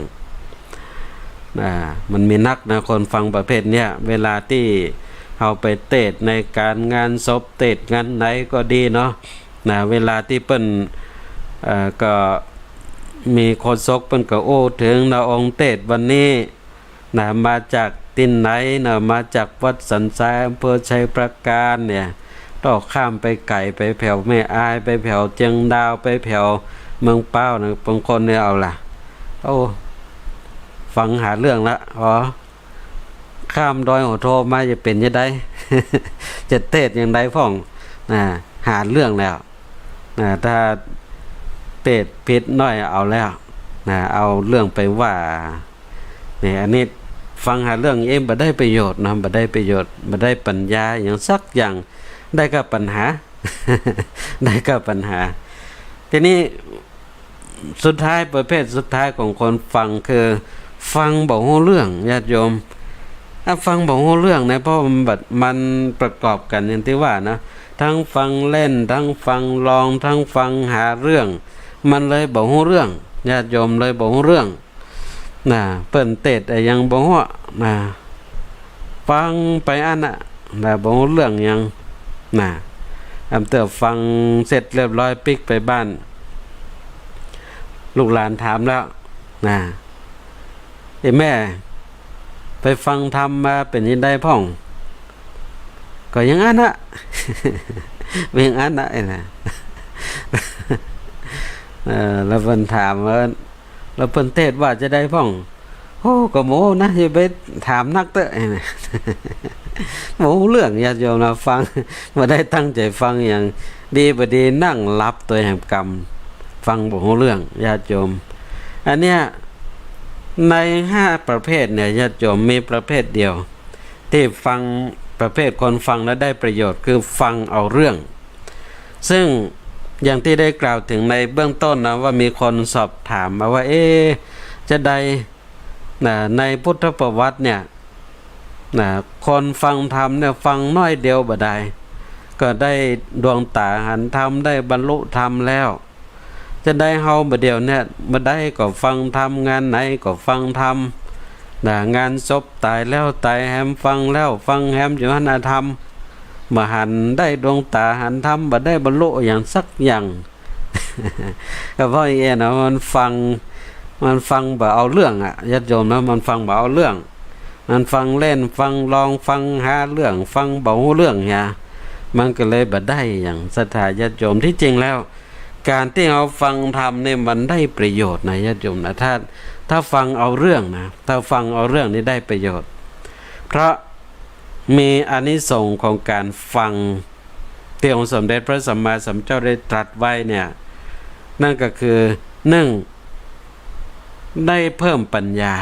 นะ มันมีนักนะ คนฟังประเภทเนี้ย เวลาตี้เฮาไปเตศน์ในก๋านงานศพ เตศน์งานไหนก็ดีเนาะ นะ เวลาตี้เปิ้น เอ่อ ก็มีโฆษกเปิ้นก็อู้เถิงนะ องค์เตศน์วันนี้ นะ มาจากตี้ไหนนะ มาจากวัดสันทราย อำเภอชัยปราการเนี่ย ต้องข้ามไปไก๋ ไปแผวแม่อาย ไปแผวเจียงดาว ไปแผวเมืองป๊าวนะ บางคนเนี่ย เอาล่ะ โอ้ ฟังหาเรื่องละ อ๋อ ข้ามดอยหัวโทมาจะเป๋นจะใด จะเตศน์อย่างใดพ่อง นะ หาเรื่องแล้ว นะ ถ้าเตศน์ผิดหน้อยเอาแล้ว นะ เอาเรื่องไปว่า นี่ อันนี้ฟังหาเรื่องเอง บ่ได้ประโยชน์นะ บ่ได้ประโยชน์ บ่ได้ปัญญาอะหยังสักอย่าง ได้ก้าปัญหา ได้ก้าปัญหา ทีนี้สุดท้าย ประเภทสุดท้ายของคนฟังคือฟังบ่ฮู้เรื่อง ญาติโยม อ่ะ ฟังบ่ฮู้เรื่องนะ เพราะมันแบบ มันประกอบกั๋นอย่างตี้ว่านะ ตึงฟังเล่น ตึงฟังลอง ตึงฟังหาเรื่อง มันเลยบ่ฮู้เรื่อง ญาติโยม เลยบ่ฮู้เรื่อง นะ เปิ้นเตสน์อะหยังบ่ฮู้ นะ ฟังไปอั้นน่ะ นะ บ่ฮู้เรื่องหยัง นะ อำเตื้อฟังเสร็จเรียบร้อยปิ๊กไปบ้าน ลูกหลานถามแล้ว นะ เอ๊ะแม่ ไปฟังธรรมมาเป๋นจะใดพ่อง ก็ยังอั้นน่ะ ยังอั้นน่ะ ไอ้นะ เออ แล้วเปิ้นถามว่า แล้วเปิ้นเตสน์ว่าจะใดพ่อง โอ้ ก็บ่ฮู้นะ อย่าไปถามนักเต๊อะ ไอ้นะ บ่ฮู้เรื่อง ญาติโยมนะ ฟัง บ่ได้ตั้งใจ๋ฟังหยัง ดีบ่ดีนั่งหลับตวยแหมกำ ฟังบ่ฮู้เรื่อง ญาติโยม อันเนี้ย ในห้าประเภทเนี่ย ญาติโยม มีประเภทเดียว ตี้ฟัง ประเภทคนฟังแล้วได้ประโยชน์ คือฟังเอาเรื่อง ซึ่งอย่างตี้ได้กล่าวเถิงในเบื้องต้นนะ ว่ามีคนสอบถามมาว่า เอ๊ะ จะใด นะ ในพุทธประวัติเนี่ย นะ คนฟังธรรมเนี่ย ฟังน้อยเดียวบ่ดาย ก็ได้ดวงต๋าหันธรรม ได้บรรลุธรรมแล้ว จะใดเฮาบ่าเดี่ยวเนี่ย บ่าใดก็ฟังธรรม งานไหนก็ฟังธรรม นะ งานศพต๋ายแล้วต๋ายแหม ฟังแล้วฟังแหมอยู่หั้นนะธรรม บ่หันได้ดวงต๋าหันธรรม บ่ได้บรรลุหยังสักอย่าง ก็เพราะอย่างเงี้ยนะ มันฟัง มันฟังบ่เอาเรื่องอะ ญาติโยมนะ มันฟังบ่เอาเรื่อง มันฟังเล่น ฟังลอง ฟังหาเรื่อง ฟังบ่ฮู้เรื่องเนี่ย มันก็เลยบ่ได้หยัง ศรัทธาญาติโยม ที่จริงแล้ว ก๋านตี้เฮาฟังธรรมเนี่ยมันได้ประโยชน์นะ ญาติโยมนะ ถ้า ถ้าฟังเอาเรื่องนะ ถ้าฟังเอาเรื่องนี่ได้ประโยชน์ เพราะมีอานิสงส์ของก๋านฟัง ตี้องค์สมเด็จพระสัมมาสัมพุทธเจ้าได้ตรัสไว้เนี่ย นั่นก็คือ นึ่ง ได้เพิ่มปัญญา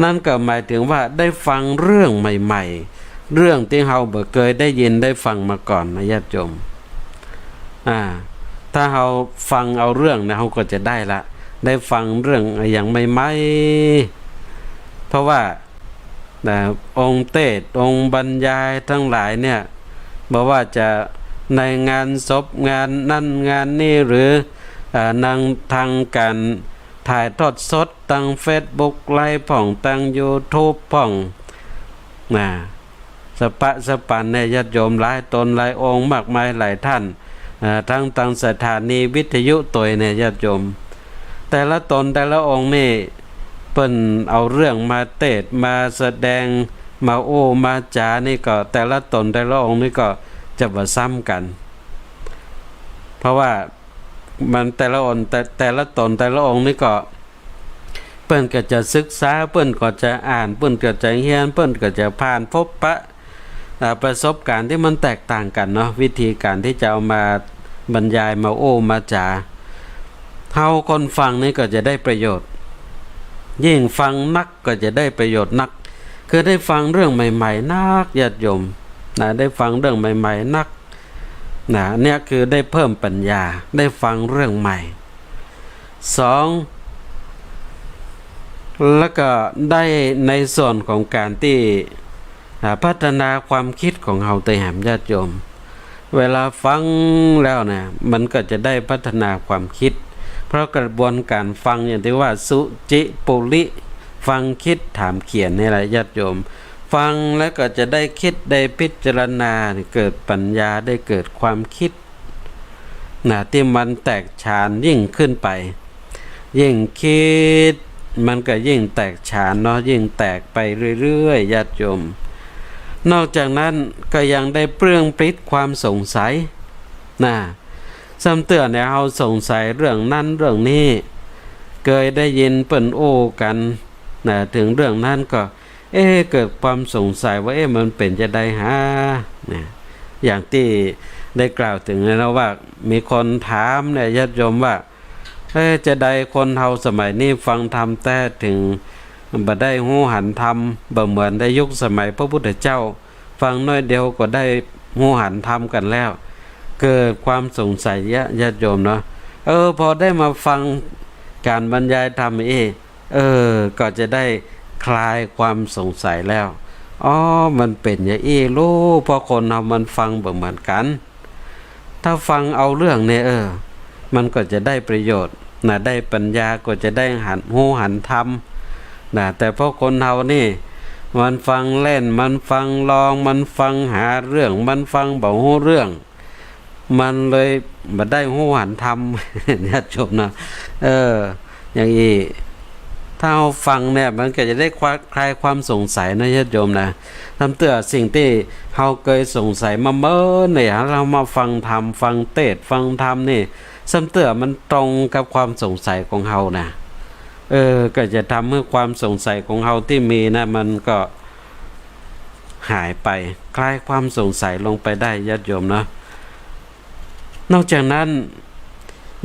นั่นก็หมายถึงว่าได้ฟังเรื่องใหม่ๆ เรื่องตี้เฮาบ่เกยได้ยินได้ฟังมาก่อนนะ ญาติโยม อ่า ถ้าเฮาฟังเอาเรื่องนะ เฮาก็จะได้ละ ได้ฟังเรื่องอะหยังใหม่ๆ เพราะว่า นะ องค์เตสน์ องค์บรรยายตังหลายเนี่ย บ่ว่าจะในงานศพ งานนั่นงานนี่ หรือ อ่า นาง ตางก๋านถ่ายทอดสด ตางเฟซบุ๊กไลฟ์พ่อง ตางยูทูบพ่อง นะ สะปะสะปันเนี่ย ญาติโยม หลายต๋นหลายองค์ มากมายหลายต้าน อ่า ตึงตางสถานีวิทยุตวยเนี่ย ญาติโยม แต่ละต๋นแต่ละองค์นี่ เปิ้นเอาเรื่องมาเตสน์ มาแสดง มาอู้มาจ๋านี่ก็ แต่ละต๋นแต่ละองค์นี่ก็จะบ่ซ้ำกั๋น เพราะว่ามันแต่ละองค์ แต่ แต่ละต๋นแต่ละองค์นี่ก็ เปิ้นก็จะศึกษา เปิ้นก็จะอ่าน เปิ้นก็จะเฮียน เปิ้นก็จะผ่านพบปะ อ่า ประสบก๋ารณ์ตี้มันแตกต่างกั๋นเนาะ วิธีก๋านตี้จะเอามาบรรยาย มาอู้มาจ๋า เฮาคนฟังนี่ก็จะได้ประโยชน์ ยิ่งฟังนักก็จะได้ประโยชน์นัก คือได้ฟังเรื่องใหม่ๆ นัก ญาติโยม นะ ได้ฟังเรื่องใหม่ๆ นัก นะ เนี่ยคือได้เพิ่มปัญญา ได้ฟังเรื่องใหม่ สอง แล้วก็ได้ในส่วนของก๋านตี้ อ่า พัฒนาความคิดของเฮาตวยแหม ญาติโยม เวลาฟังแล้วเนี่ย มันก็จะได้พัฒนาความคิด เพราะกระบวนก๋านฟังอย่างตี้ว่า สุจิปุริ ฟังคิดถามเขียนนี่แหละ ญาติโยม ฟังแล้วก็จะได้คิด ได้พิจารณา เกิดปัญญา ได้เกิดความคิด นะ ตี้มันแตกฉานยิ่งขึ้นไป ยิ่งคิด มันก็ยิ่งแตกฉานเนาะ ยิ่งแตกไปเรื่อยๆ ญาติโยม นอกจากนั้นก็ยังได้เปลื้องปลิ้ดความสงสัย นะ ซ้ำเตื้อเนี่ย เฮาสงสัยเรื่องนั้นเรื่องนี้ เกยได้ยินเปิ้นอู้กั๋น นะ เถิงเรื่องนั้นก็ เอ๊ะ เกิดความสงสัยว่า เอ๊ะ มันเป๋นจะใดหา นะ อย่างตี้ได้กล่าวเถิงแล้วนะว่า มีคนถามเนี่ย ญาติโยมว่า เอ๊ะ จะใดคนเฮาสมัยนี้ฟังธรรมแต๊เถิงบ่ได้ฮู้หันธรรม บ่เหมือนในยุคสมัยพระพุทธเจ้า ฟังน้อยเดียวก็ได้ ฮู้หันธรรมกั๋นแล้ว เกิดความสงสัยเยียะ ญาติโยมเนาะ เออ พอได้มาฟังก๋านบรรยายธรรมอี้ เออ ก็จะได้คลายความสงสัยแล้ว อ๋อ มันเป๋นอย่างอี้ลูก เพราะคนเฮามันฟังบ่เหมือนกั๋น ถ้าฟังเอาเรื่องเนี่ย เออ มันก็จะได้ประโยชน์นะ ได้ปัญญา ก็จะได้หัน ฮู้หันธรรมนะ แต่เพราะคนเฮานี่ มันฟังเล่น มันฟังลอง มันฟังหาเรื่อง มันฟังบ่ฮู้เรื่อง มันเลยบ่ได้ฮู้หันธรรม ญาติโยมนะ เออ อย่างอี้ ถ้าเฮาฟังเนี่ย มันก็จะได้คลาย คลายความสงสัยนะ ญาติโยมนะ ซ้ำเตื้อสิ่งตี้เฮาเกยสงสัยมาเมินเนี่ย เฮามาฟังธรรม ฟังเตสน์ ฟังธรรมนี่ ซ้ำเตื้อมันตรงกับความสงสัยของเฮานะ เออ ก็จะทำหื้อความสงสัยของเฮาตี้มีนะ มันก็หายไป คลายความสงสัยลงไปได้ ญาติโยมเนาะ นอกจากนั้น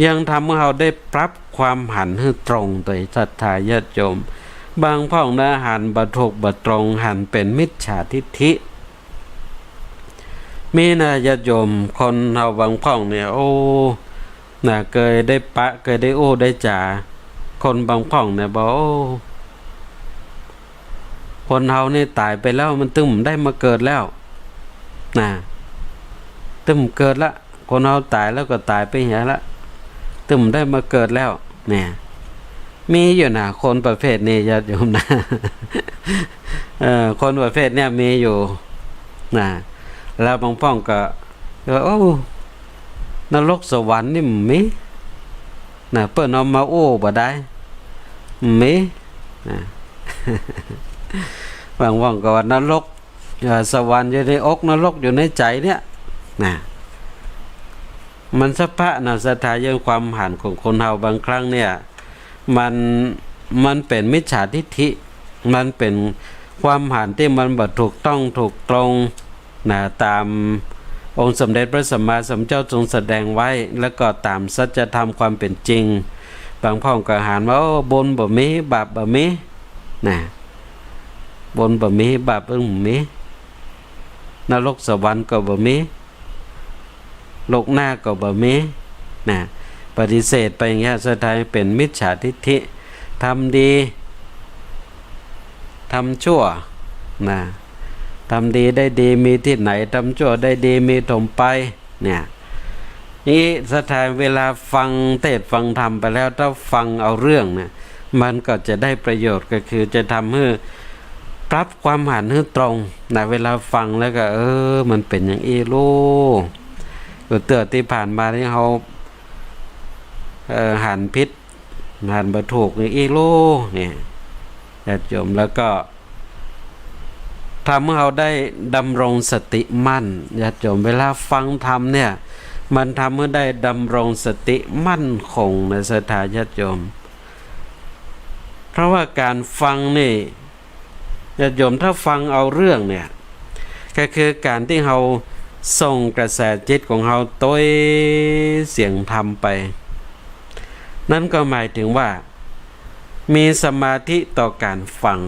ยังทำหื้อเฮาได้ปรับความหันหื้อตรงโตย ศรัทธาญาติโยม บางพ่องนะ หันบ่ถูกบ่ตรง หันเป๋นมิจฉาทิฏฐิ มีนะ ญาติโยม คนเฮาบางพ่องเนี่ย โอ้ นะ เกยได้ปะ เกยได้อู้ได้จ๋า คนบางพ่องเนี่ยบอก โอ้ คนเฮานี่ต๋ายไปแล้ว มันตึงบ่ได้มาเกิดแล้ว นะ ตึงบ่เกิดละ คนเฮาต๋ายแล้วก็ต๋ายไปเหียละ ตึงบ่ได้มาเกิดแล้ว เนี่ย มีอยู่นะ คนประเภทนี้ ญาติโยมนะ เออ คนประเภทเนี้ยมีอยู่นะ แล้วบางพ่องก็ ก็ โอ้ นรกสวรรค์นี่บ่มีนะ เปิ้นเอามาอู้บ่ได้ บ่มีนะ บางพ่องก็ว่านรก เอ่อ สวรรค์อยู่ในอก นรกอยู่ในใจ๋เนี่ยนะ มันสะพะนะ ศรัทธา เรื่องความหันของคนเฮาบางครั้งเนี่ย มัน มันเป๋นมิจฉาทิฏฐิ มันเป๋นความหันตี้มันบ่ถูกต้องถูกตรงนะ ต๋ามองค์สมเด็จพระสัมมาสัมพุทธเจ้าทรงแสดงไว้ แล้วก็ต๋ามสัจธรรมความเป๋นจริง บางพ่องก็หันว่า โอ้ บุญบ่มี บาปบ่มีนะ บุญบ่มี บาปอึ้งบ่มี นรกสวรรค์ก็บ่มี โลกหน้าก็บ่มีนะ ปฏิเสธไปอย่างเงี้ย สุดท้ายเป๋นมิจฉาทิฏฐิ ทำดี ทำชั่วนะ ทำดีได้ดีมีตี้ไหน ทำชั่วได้ดีมีถมไป เนี่ย นี่ศรัทธา เวลาฟังเตสน์ฟังธรรมไปแล้ว ถ้าฟังเอาเรื่องเนี่ย มันก็จะได้ประโยชน์ ก็คือจะทำหื้อปรับความหันหื้อตรงนะ เวลาฟังแล้วก็ เออ มันเป๋นอย่างอี้ลูก เออ เตื้อตี้ผ่านมานี่เฮา เอ่อ หันผิด หันบ่ถูกอย่างอี้ลูก เนี่ย ญาติโยม แล้วก็ ทำหื้อเฮาได้ดำรงสติมั่น ญาติโยม เวลาฟังธรรมเนี่ย มันทำหื้อได้ดำรงสติมั่นคงนะ ศรัทธาญาติโยม เพราะว่าก๋านฟังนี่ ญาติโยม ถ้าฟังเอาเรื่องเนี่ย ก็คือก๋านตี้เฮาส่งกระแสจิตของเฮาโตยเสียงธรรมไป นั่นก็หมายถึงว่า มีสมาธิต่อก๋านฟัง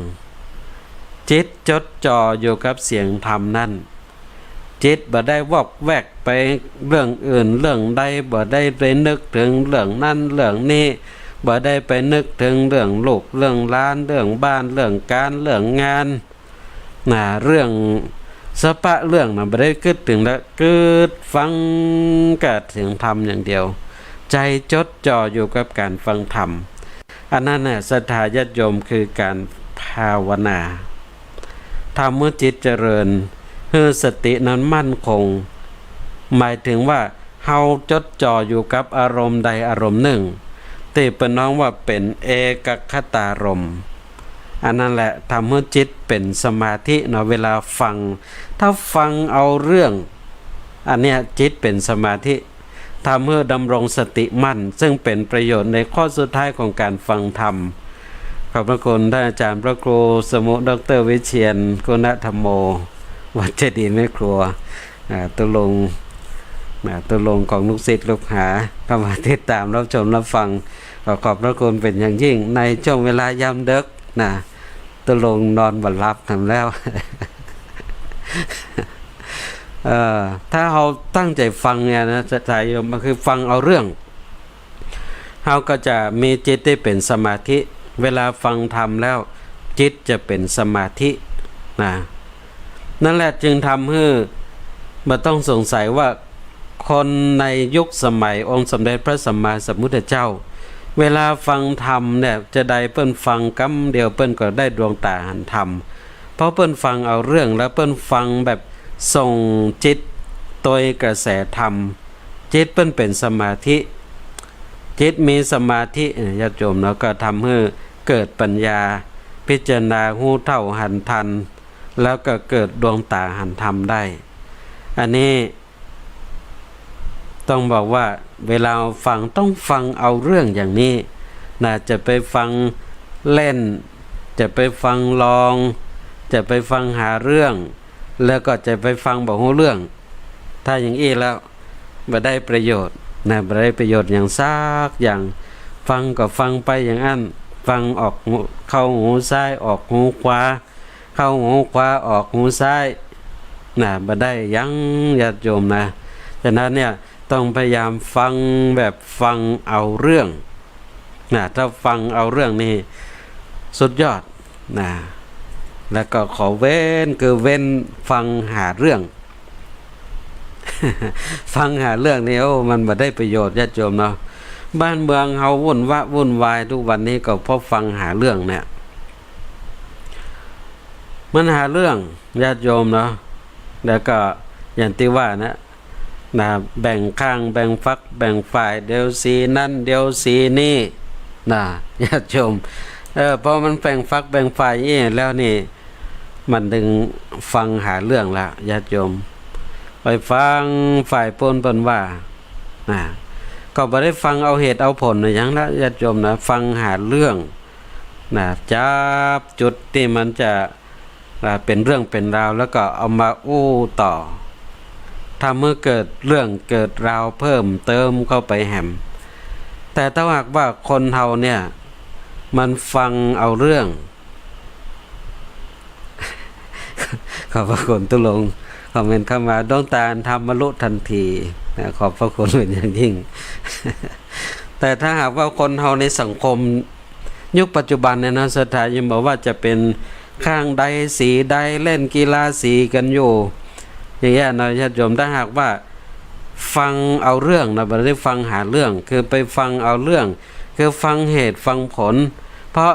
จิตจดจ่ออยู่กับเสียงธรรมนั้น จิตบ่ได้วอกแวกไปเรื่องอื่นเรื่องใด บ่ได้ไปนึกเถิงเรื่องนั้นเรื่องนี้ บ่ได้ไปนึกเถิงเรื่องลูกเรื่องหลาน เรื่องบ้านเรื่องก๋าน เรื่องงาน นะ เรื่องสะพะเรื่องนะ บ่ได้กึ๊ดเถิงละ กึ๊ดฟังกับเสียงธรรมอย่างเดียว ใจ๋จดจ่ออยู่กับก๋านฟังธรรม อันนั้นน่ะ ศรัทธาญาติโยม คือก๋านภาวนา ทำหื้อจิตเจริญ หื้อสตินั้นมั่นคง หมายถึงว่า เฮาจดจ่ออยู่กับอารมณ์ใดอารมณ์นึ่ง ตี้เปิ้นฮ้องว่าเป๋นเอกัคคตารมณ์ อันนั้นแหละทำหื้อจิตเป๋นสมาธิเนาะ เวลาฟัง ถ้าฟังเอาเรื่อง อันเนี้ยจิตเป๋นสมาธิ ทำหื้อดำรงสติมั่น ซึ่งเป๋นประโยชน์ในข้อสุดท้ายของก๋านฟังธรรม ขอบพระคุณท่านอาจารย์พระครูสมุ ด็อกเตอร์วิเชียร คุณธรรมโม วัดเจดีย์แม่ครัว อ่า ตุ๊รงค์ อ่า ตุ๊รงค์ของลูกศิษย์ลูกหา เข้ามาติดตามรับชมรับฟัง ขอขอบพระคุณเป๋นอย่างยิ่ง ในช่วงเวลายามดึกนะ ตุ๊รงค์นอนบ่หลับหนำแล้ว เอ่อ ถ้าเฮาตั้งใจ๋ฟังเนี่ยนะ ศรัทธาโยม ก็คือฟังเอาเรื่อง เฮาก็จะมีจิตตี้เป๋นสมาธิ เวลาฟังธรรมแล้ว จิตจะเป๋นสมาธินะ นั่นแหละจึงทำหื้อบ่ต้องสงสัยว่า คนในยุคสมัยองค์สมเด็จพระสัมมาสัมพุทธเจ้า เวลาฟังธรรมเนี่ย จาใดเปิ้นฟังกำเดียวเปิ้นก็ได้ดวงต๋าหันธรรม เพราะเปิ้นฟังเอาเรื่อง แล้วเปิ้นฟังแบบส่งจิตโตยกระแสธรรม จิตเปิ้นเป๋นสมาธิ จิตมีสมาธิ เอ่อ ญาติโยมเนาะ ก็ทำหื้อเกิดปัญญา พิจารณาฮู้เต้าหันตัน แล้วก็เกิดดวงต๋าหันธรรมได้ อันนี้ ต้องบอกว่าเวลาฟังต้องฟังเอาเรื่องอย่างนี้นะ จะไปฟังเล่น จะไปฟังลอง จะไปฟังหาเรื่อง แล้วก็จะไปฟังบ่ฮู้เรื่อง ถ้าอย่างอี้แล้วบ่ได้ประโยชน์นะ บ่ได้ประโยชน์อย่างสักอย่าง ฟังก็ฟังไปอย่างอั้น ฟังออกหู เข้าหูซ้าย ออกหูขวา เข้าหูขวาออกหูซ้ายนะ บ่ได้หยัง ญาติโยมนะ ฉะนั้นเนี่ยต้องพยายามฟังแบบฟังเอาเรื่องนะ ถ้าฟังเอาเรื่องนี่สุดยอดนะ แล้วก็ข้อเว้นคือเว้นฟังหาเรื่อง ฟังหาเรื่องนี่ โอ้ มันบ่ได้ประโยชน์ ญาติโยมเนาะ บ้านเมืองเฮาวุ่นวะวุ่นวายทุกวันนี้ก็เพราะฟังหาเรื่องเนี่ย มันหาเรื่อง ญาติโยมเนาะ แล้วก็อย่างตี้ว่านะ นะ แบ่งข้าง แบ่งฝัก แบ่งฝ่าย เดี๋ยวสีนั้น เดี๋ยวสีนี้ นะ ญาติโยม เออ พอมันแบ่งฝัก แบ่งฝ่ายอี้แล้วนี่ มันจึงฟังหาเรื่องละ ญาติโยม ไปฟังฝ่ายปู้นเปิ้นว่า นะ ก็บ่ได้ฟังเอาเหตุเอาผลอะหยังละ ญาติโยมนะ ฟังหาเรื่อง นะ จับจุดตี้มันจะ อ่า เป๋นเรื่องเป๋นราว แล้วก็เอามาอู้ต่อ ทำหื้อเกิดเรื่องเกิดราวเพิ่มเติมเข้าไปแหม แต่ถ้าหากว่าคนเฮาเนี่ย มันฟังเอาเรื่อง ขอบพระคุณ ตุ๊ลงคอมเมนต์เข้ามา ดวงต๋าหันธรรมบรรลุทันทีนะ ขอบพระคุณเป๋นอย่างยิ่ง แต่ถ้าหากว่าคนเฮาในสังคม ยุคปัจจุบันเนี่ยนะ ศรัทธาโยม บ่ว่าจะเป๋นข้างใดสีใด เล่นกีฬาสีกั๋นอยู่ อย่างเงี้ยนะ ญาติโยม ถ้าหากว่าฟังเอาเรื่องนะ บ่ได้ฟังหาเรื่อง คือไปฟังเอาเรื่อง คือฟังเหตุฟังผล เพราะ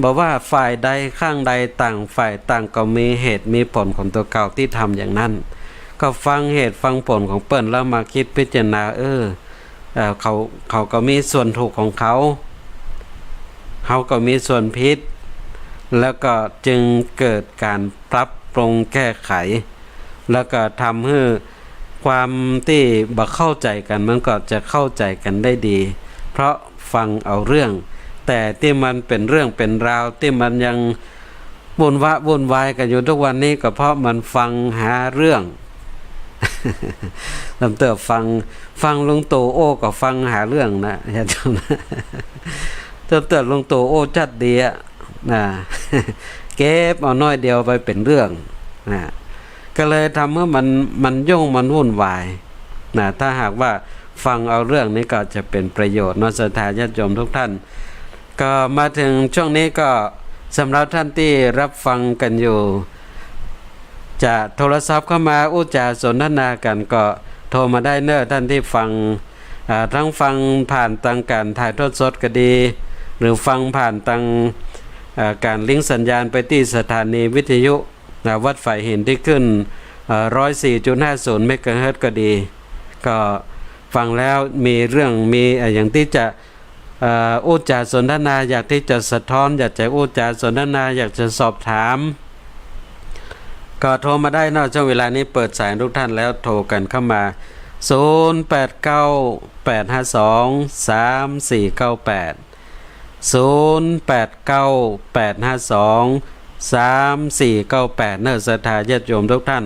บ่ว่าฝ่ายใดข้างใด ต่างฝ่ายต่างก็มีเหตุมีผลของตั๋วเก่าตี้ทำอย่างนั้น ก็ฟังเหตุฟังผลของเปิ้นแล้วมาคิดพิจารณา เออ เอ่อ เขา เขาก็มีส่วนถูกของเขา เฮาก็มีส่วนผิด แล้วก็จึงเกิดก๋านปรับปรุงแก้ไข แล้วก็ทำหื้อความตี้บ่เข้าใจ๋กั๋น มันก็จะเข้าใจ๋กั๋นได้ดี เพราะฟังเอาเรื่อง แต่ตี้มันเป๋นเรื่องเป๋นราว ตี้มันยัง วุ่นวะวุ่นวายกั๋นอยู่ทุกวันนี้ ก็เพราะมันฟังหาเรื่อง ลำเตื้อฟัง ฟังลุงตู่โอ้ก็ฟังหาเรื่องนะ ญาติโยมนะ ลำเตื้อลุงตู่โอ้จัดดีอะนะ เก็บเอาน้อยเดียวไปเป๋นเรื่องนะ ก็เลยทำหื้อมัน มันยุ่งมันวุ่นวายนะ ถ้าหากว่าฟังเอาเรื่องนี้ก็จะเป๋นประโยชน์เนาะ ศรัทธาญาติโยมทุกท่าน ก็มาเถิงช่วงนี้ก็สำหรับท่านตี้รับฟังกั๋นอยู่ จะโทรศัพท์เข้ามาอู้จ๋าสนทนากั๋นก็โทรมาได้เน่อ ท่านตี้ฟัง อ่า ทั้งฟังผ่านตางก๋านถ่ายทอดสดก็ดี หรือฟังผ่านตาง อ่า ก๋านลิงก์สัญญาณไปตี้สถานีวิทยุ อ่า วัดฝายหินตี้ขึ้น อ่า ร้อยสี่จุดห้าศูนย์เมกะเฮิรตซ์ก็ดี ก็ฟังแล้วมีเรื่อง มี อ่า อย่างตี้จะ เอ่อ อู้จ๋าสนทนา อยากตี้จะสะท้อน อยากจะอู้จ๋าสนทนา อยากจะสอบถาม ก็โทรมาได้เนาะ ช่วงเวลานี้เปิดสายทุกท่านแล้ว โทรกั๋นเข้ามา ศูนย์แปดเก้า แปดห้าสอง สามสี่เก้าแปด ศูนย์แปดเก้า แปดห้าสอง สามสี่เก้าแปด เน่อ ศรัทธาญาติโยมทุกท่าน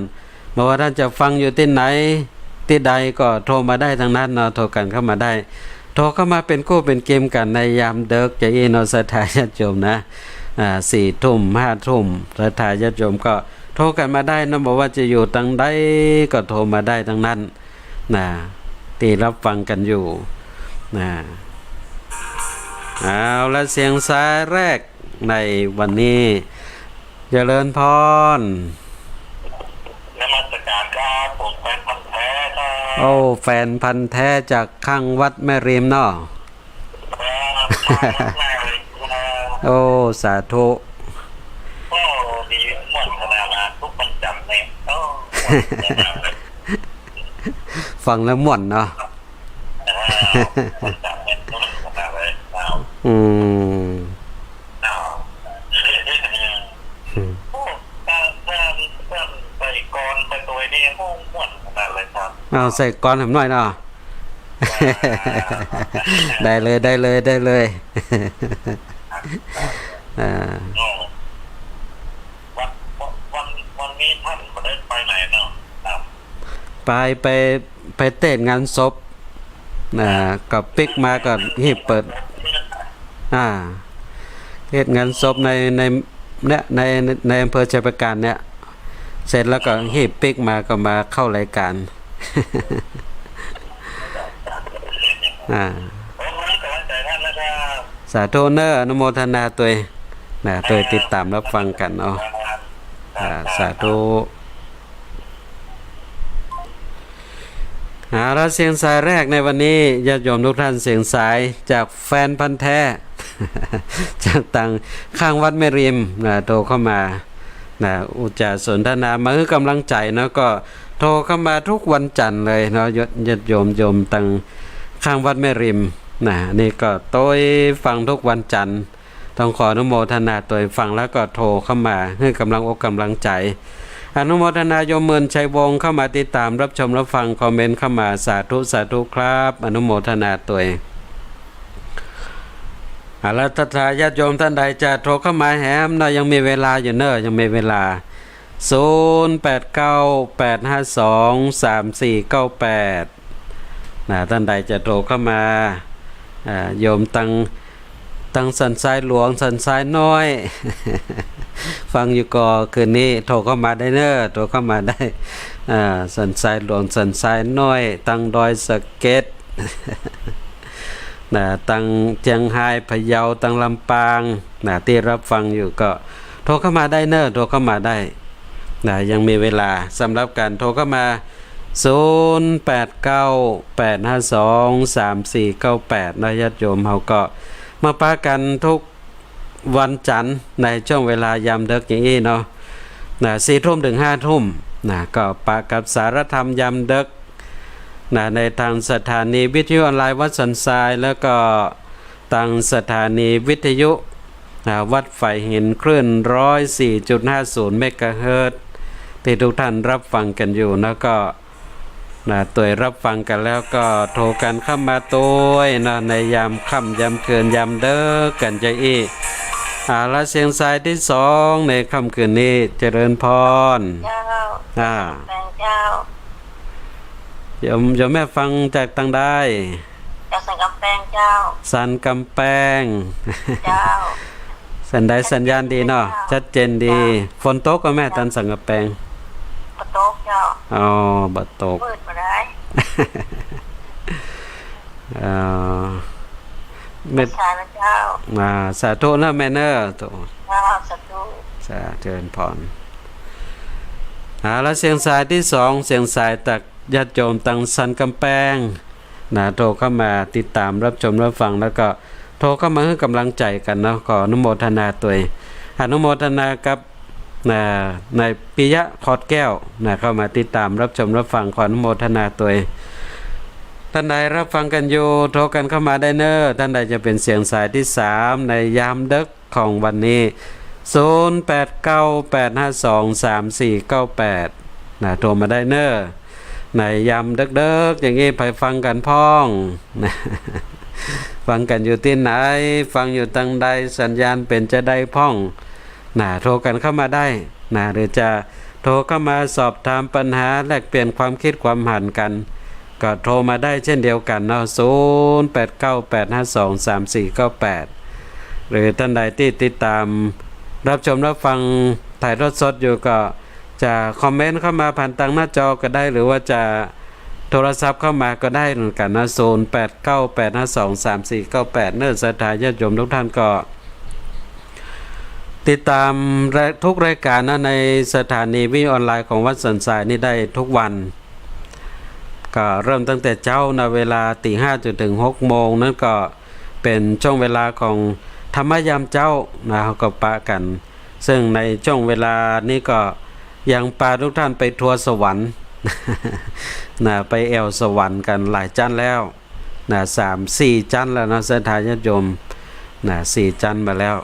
บ่ว่าท่านจะฟังอยู่ตี้ไหน ตี้ใดก็โทรมาได้ตังนั้นเนาะ โทรกั๋นเข้ามาได้ โทรเข้ามาเป๋นกู้เป๋นเกมกั๋นในยามเดิ็กจาอี้เนาะ ศรัทธาญาติโยมนะ อ่า สี่ทุ่ม ห้าทุ่ม ศรัทธาญาติโยมก็ โทรกั๋นมาได้นะ บ่ว่าจะอยู่ตางใดก็โทรมาได้ตังนั้นนะ ตี้ฮับฟังกั๋นอยู่นะ เอาละ เสียงสายแรกในวันนี้ เจริญพร นมัสการครับ ผมแฟนพันธุ์แท้ครับ โอ้ แฟนพันธุ์แท้จากข้างวัดแม่ริมเนาะ ครับ ข้างวัดแม่ริมครับ โอ้ สาธุ โอ้ ดีม่วนขนาดนั้น ทุกวันจันทร์เนี่ย โอ้ ม่วนขนาดเลย ฟังแล้วม่วนเนาะ อ่า ม่วนขนาดเลย ม่วนขนาดเลยครับ อืม อ้าว อืม โอ้ ถ้า ถ้า ถ้าใส่กลอนไปโดยนี่ โอ้ ม่วนขนาดเลยครับ เอาใส่กลอนแหมหน่อยเนาะ อ่า ได้เลย ได้เลย ได้เลย อ่า อ๋อ วัน วัน วัน วันนี้ท่านบ่ได้ไปไหนเนาะครับ ไป ไป ไปเตศงานศพ อ่า ก็ปิ๊กมาก็หีบเปิด อ่า เตศงานศพใน ใน เนี่ย ใน ในอำเภอชัยปราการเนี่ย เสร็จแล้วก็หีบปิ๊กมาก็มาเข้ารายการ อ่า ผมให้กำลังใจท่านนะครับ สาธุเนอะ อนุโมทนาตวยนะ ตวยติดตามฮับฟังกั๋นเนาะ ครับ อ่า สาธุ เอาละ เสียงสายแรกในวันนี้ ญาติโยมทุกท่าน เสียงสายจากแฟนพันธุ์แท้ จากตางข้างวัดแม่ริมนะ โทรเข้ามานะ อู้จ๋าสนทนา มาหื้อกำลังใจ๋เนาะ ก็โทรเข้ามาทุกวันจันทร์เลยเนาะ ญาติ ญาติโยม โยมตางข้างวัดแม่ริมนะ นี่ก็ตวยฟังทุกวันจันทร์ ต้องขออนุโมทนาตวย ฟังแล้วก็โทรเข้ามาหื้อกำลังอกกำลังใจ๋ อนุโมทนาโยมหมื่นชัยวงศ์เข้ามาติดตามฮับชมฮับฟัง คอมเมนต์เข้ามา สาธุ สาธุครับ อนุโมทนาตวย เอาละ ถ้าญาติโยมท่านใดจะโทรเข้ามาแหมเนาะ ยังมีเวลาอยู่เนอะ ยังมีเวลา ศูนย์แปดเก้าแปดห้าสองสามสี่เก้าแปด นะ ท่านใดจะโทรเข้ามา อ่า โยมตาง ตางสันทรายหลวง สันทรายน้อย ฟังอยู่ก่อ คืนนี้โทรเข้ามาได้เนอะ โทรเข้ามาได้ อ่า สันทรายหลวง สันทรายน้อย ตางดอยสะเก็ด นะ ตางเจียงฮาย พะเยา ตางลำปาง นะ ตี้ฮับฟังอยู่ก็โทรเข้ามาได้เนอะ โทรเข้ามาได้ นะ ยังมีเวลาสำหรับก๋านโทรเข้ามา ศูนย์แปดเก้าแปดห้าสองสามสี่เก้าแปด นะ ญาติโยมเฮาก็มาปะกั๋นทุกวันจันทร์ในช่วงเวลายามดึกอย่างอี้เนาะ นะ สี่ทุ่มถึงห้าทุ่ม นะ ก็ปะกับสารธรรมยามดึก นะ ในตางสถานีวิทยุออนไลน์วัดสันทราย แล้วก็ตางสถานีวิทยุ นะ วัดฝายหิน คลื่นร้อยสี่จุดห้าศูนย์เมกะเฮิรตซ์ ตี้ทุกท่านฮับฟังกั๋นอยู่ แล้วก็ นะ ตวยฮับฟังกั๋นแล้วก็โทรกั๋นเข้ามาตวยนะ ในยามค่ำยามคืนยามดึกกั๋นจะอี้ เอาละ เสียงสายตี้สองในค่ำคืนนี้ เจริญพร เจ้า อ่า แปงเจ้า โยม โยมแม่ฟังจากตางใด จากสันกำแปงเจ้า สันกำแปง เจ้า สันใดสัญญาณดีเนาะ ชัดเจนดี เจ้า ฝนตกก่อแม่ เจ้า ตางสันกำแปง บ่ตกเจ้า อ๋อ บ่ตก มืดบ่ได้ เอ่อ เมต สาธุเจ้า อ่า สาธุเนอะแม่เนอะ โถ เจ้า สาธุ สาธุ เจริญพร อ่า แล้วเสียงสายตี้สอง เสียงสายจากญาติโยมตางสันกำแปง นะ โทรเข้ามาติดตามฮับชมฮับฟัง แล้วก็โทรเข้ามาหื้อกำลังใจ๋กั๋นเนาะ ขออนุโมทนาตวย อนุโมทนากับ นะ นายปิยะ ขอดแก้ว นะ เข้ามาติดตามฮับชมฮับฟัง ขออนุโมทนาตวย ท่านใดฮับฟังกั๋นอยู่ โทรกั๋นเข้ามาได้เนอะ ท่านใดจะเป๋นเสียงสายตี้สามในยามดึก ของวันนี้ ศูนย์แปดเก้าแปดห้าสองสามสี่เก้าแปด นะ โทรมาได้เนอะ ในยามดึกๆ อย่างอี้ ใผฟังกั๋นพ่อง นะ ฟังกั๋นอยู่ตี้ไหน ฟังอยู่ตางใด สัญญาณเป๋นจาใดพ่อง นะ โทรกั๋นเข้ามาได้ นะ หรือจะโทรเข้ามาสอบถามปัญหา แลกเปลี่ยนความคิดความหันกั๋น ก็โทรมาได้เช่นเดียวกั๋นเนาะ ศูนย์แปดเก้าแปดห้าสองสามสี่เก้าแปด หรือท่านใดตี้ติดตามฮับชมฮับฟังถ่ายทอดสดอยู่ก็ จะคอมเมนต์เข้ามาผ่านตางหน้าจอก็ได้ หรือว่าจะโทรศัพท์เข้ามาก็ได้เหมือนกั๋นนะ ศูนย์แปดเก้าแปดห้าสองสามสี่เก้าแปด เนอะ ศรัทธาญาติโยมทุกท่านก็ ติดต๋ามราย ทุกรายก๋านนะ ในสถานีวิทยุออนไลน์ของวัดสันทรายนี่ได้ทุกวัน ก็เริ่มตั้งแต่เจ๊านะ เวลาตี๋ห้าจ๋นเถิงหกโมง นั้นก็เป๋นช่วงเวลาของธรรมะยามเจ๊านะ เฮาก็ปะกั๋น ซึ่งในช่วงเวลานี้ก็ยังปาทุกท่านไปทัวร์สวรรค์ นะ ไปแอ่วสวรรค์กั๋นหลายจั๊นแล้ว นะ สามสี่จั๊นแล้วเนาะ ศรัทธาญาติโยม นะ สี่จั๊นมาแล้ว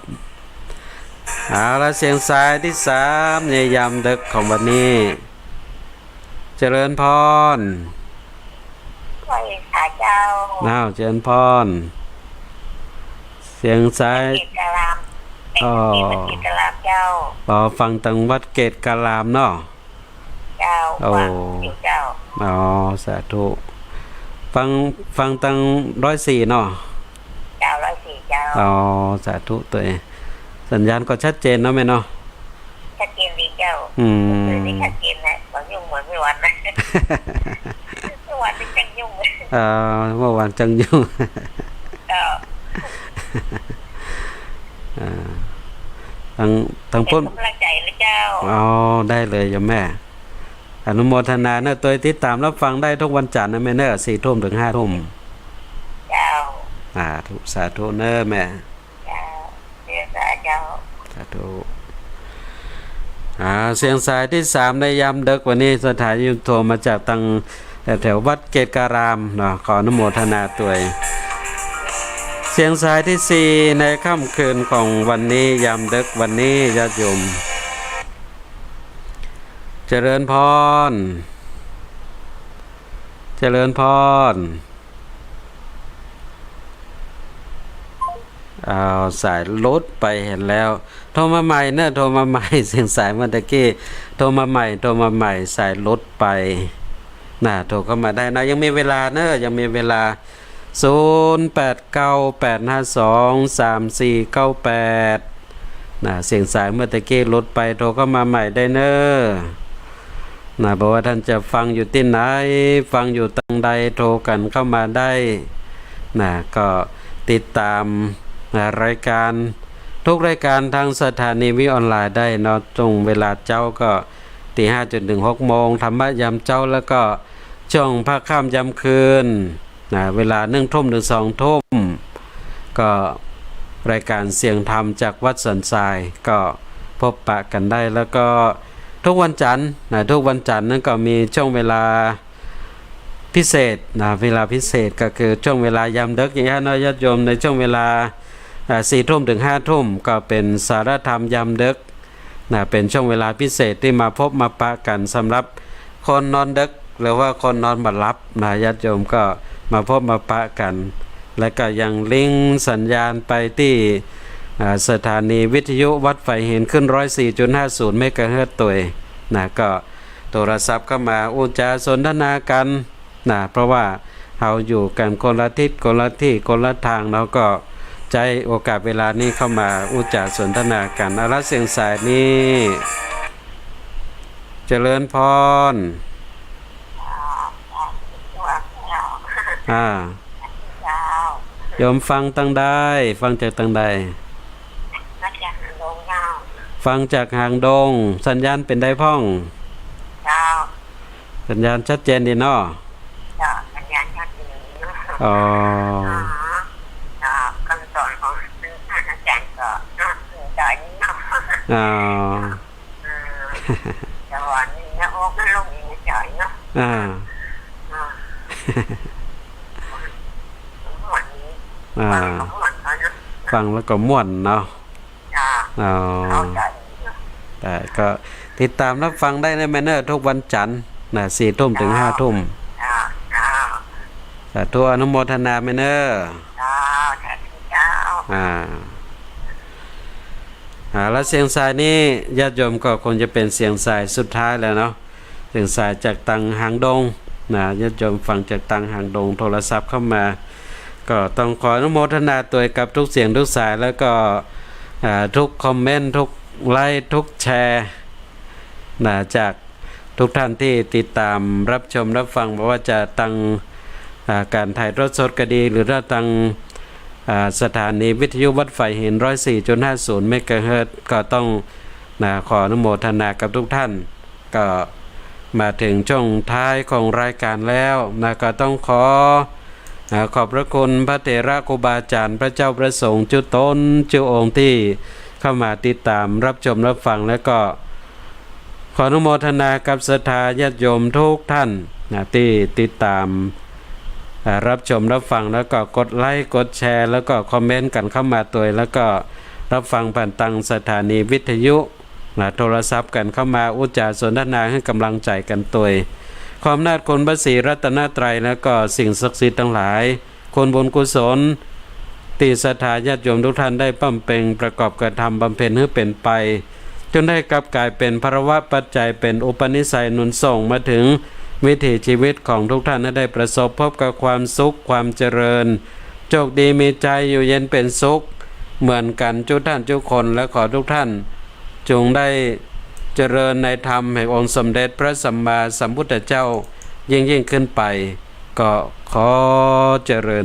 เอาละ เสียงสายตี้สามในยามดึกของวันนี้ เจริญพร ไหว้ค่ะเจ้า อ้าว เจริญพร เสียงสาย วัดเกตการาม อ๋อ วัดเกตการามเจ้า อ๋อ ฟังตางวัดเกตการามเนาะ เจ้า โอ้ ฟังอยู่เจ้า อ๋อ สาธุ ฟัง ฟังตางร้อยสี่เนาะ เจ้า ร้อยสี่เจ้า อ๋อ สาธุตวย สัญญาณก็ชัดเจนเนาะแม่เนาะ ชัดเจนดีเจ้า อืม เมื่อคืนนี้ชัดเจนนะ บ่ายุ่งเหมือนเมื่อวานนะ เมื่อวานนี่จั้งยุ่ง เอ่อ เมื่อวานจั้งยุ่ง เจ้า อ่า ตาง ตางปุ้น เป๋นก๋ำลังใจ๋นะเจ้า อ๋อ ได้เลยโยมแม่ อนุโมทนาเนอะ ตวยติดต๋ามรับฟังได้ทุกวันจันทร์นะแม่เนอะ สี่ทุ่มเถิงห้าทุ่ม เจ้า สาธุ สาธุเนอะแม่ เจ้า เสียสายเจ้า สาธุ อ่า เสียงสายตี้สามในยามดึกวันนี้ ศรัทธาญาติโยมโทรมาจากตางแถวๆวัดเกตการามเนาะ ขออนุโมทนาตวย เสียงสายตี้สี่ในค่ำคืนของวันนี้ ยามดึกวันนี้ ญาติโยม เจริญพร เจริญพร อ้าว สายหลุดไปหั้นแล้ว โทรมาใหม่เนอะ โทรมาใหม่ เสียงสายเมื่อตะกี้ โทรมาใหม่ โทรมาใหม่ สายหลุดไป นะ โทรเข้ามาได้นะ ยังมีเวลาเนอะ ยังมีเวลา ศูนย์แปดเก้าแปดห้าสองสามสี่เก้าแปด นะ เสียงสายเมื่อตะกี้หลุดไป โทรเข้ามาใหม่ได้เนอะ นะ บ่ว่าท่านจะฟังอยู่ตี้ไหน ฟังอยู่ตางใด โทรกั๋นเข้ามาได้ นะ ก็ติดต๋าม นะ รายก๋าน ทุกรายก๋านตางสถานีวิทยุออนไลน์ได้เนาะ ช่วงเวลาเจ๊าก็ ตี๋ห้าจ๋นเถิงหกโมง ธรรมะยามเจ๊า แล้วก็ช่วงพระค่ำยามคืน นะ เวลาหนึ่งทุ่มเถิงสองทุ่ม ก็รายก๋านเสียงธรรมจากวัดสันทราย ก็พบปะกั๋นได้ แล้วก็ทุกวันจันทร์นะ ทุกวันจันทร์นั้นก็มีช่วงเวลาพิเศษนะ เวลาพิเศษก็คือช่วงเวลายามดึกอย่างเงี้ยเนาะ ญาติโยม ในช่วงเวลา อ่า สี่ทุ่มเถิงห้าทุ่ม ก็เป๋นสาระธรรมยามดึก นะ เป๋นช่วงเวลาพิเศษตี้มาพบมาปะกั๋นสำหรับคนนอนดึก หรือว่าคนนอนบ่หลับนะ ญาติโยมก็มาพบมาปะกั๋น และก็ยังลิงก์สัญญาณไปตี้ อ่า สถานีวิทยุวัดฝายหินคลื่นร้อยสี่จุดห้าศูนย์เมกะเฮิรตซ์ตวยนะ ก็โทรศัพท์เข้ามาอู้จ๋าสนทนากั๋น นะ เพราะว่าเฮาอยู่กั๋นคนละทิศคนละตี้คนละตาง เฮาก็ใจ๊โอกาสเวลานี้เข้ามาอู้จ๋าสนทนากั๋น เอาละ เสียงสายนี้ เจริญพร อ่า โยมฟังตางใด ฟังจากตางใด มาจากหางดงเจ้า ฟังจากหางดง สัญญาณเป๋นใดพ่อง เจ้า สัญญาณชัดเจนดีเนาะ เจ้า สัญญาณชัดเจนดีเนาะ อ๋อ อ๋อ เจ้า คำสอนของท่านอาจ๋ารย์ก็น่าสนใจ๋เนาะ อ๋อ อ่า แต่ว่านี่นะ ออกนรกนี่นะจ๋อยเนาะ อ่า อ่า ม่วนดี อ่า ฟังแล้วก็ม่วนเอาเนาะ ฟังแล้วก็ม่วนเนาะ จ้า อ๋อ เข้าใจ๋เนาะ แต่ก็ติดต๋ามรับฟังได้นะแม่เนอะ ทุกวันจันทร์นะ สี่ทุ่มเถิงห้าทุ่ม จ้า จ้า สาธุ อนุโมทนาแม่เนอะ จ้า สาธุเจ้า อ่า อ่า แล้วเสียงสายนี้ญาติโยมก็คงจะเป๋นเสียงสายสุดท้ายแล้วเนาะ เสียงสายจากตางหางดงนะ ญาติโยมฟังจากตางหางดงโทรศัพท์เข้ามา ก็ต้องขออนุโมทนาตวยกับทุกเสียงทุกสาย แล้วก็ อ่า ทุกคอมเมนต์ ทุกไลก์ ทุกแชร์ นะ จากทุกท่านตี้ติดต๋ามรับชมรับฟัง บ่ว่าจะตัง อ่า ก๋านถ่ายทอดสดก็ดี หรือว่าตัง อ่า สถานีวิทยุวัดฝายหิน ร้อยสี่จุดห้าศูนย์เมกะเฮิรตซ์ ก็ต้อง นะ ขออนุโมทนากับทุกท่าน ก็มาเถิงช่วงท้ายของรายก๋านแล้วนะ ก็ต้องขอ อ่า ขอบพระคุณพระเถระครูบาอาจ๋ารย์ พระเจ้าพระสงฆ์กู้ต๋นกู้องค์ตี้เข้ามาติดต๋ามรับชมรับฟัง แล้วก็ขออนุโมทนากับศรัทธาญาติโยมกู้ท่านนะ ตี้ติดต๋าม อ่า รับชมรับฟัง แล้วก็กดไลก์กดแชร์ แล้วก็คอมเมนต์กั๋นเข้ามาตวย แล้วก็รับฟังผ่านตังสถานีวิทยุ นะ โทรศัพท์กั๋นเข้ามาอู้จ๋าสนทนาหื้อก๋ำลังใจ๋กั๋นตวย ขออำนาจคุณพระศรีรัตนตรัย แล้วก็สิ่งศักดิ์สิทธิ์ตังหลาย คุณบุญกุศลตี้ศรัทธาญาติโยมกู้ท่านได้บำเพ็ญประกอบกระทำบำเพ็ญหื้อเป๋นไป จ๋งได้กลับก๋ายเป๋นพลวะปัจจัย เป๋นอุปนิสัยหนุนส่งมาเถิงวิถีชีวิตของกู้ท่าน หื้อได้ประสบพบกับความสุขความเจริญ โจคดีมีชัยอยู่เย็นเป๋นสุข เหมือนกั๋นกู้ท่านกู้คน และขอกู้ท่าน จ๋งได้เจริญในธรรมแห่งองค์สมเด็จพระสัมมาสัมพุทธเจ้ายิ่งๆ ขึ้นไป ก็ขอเจริญ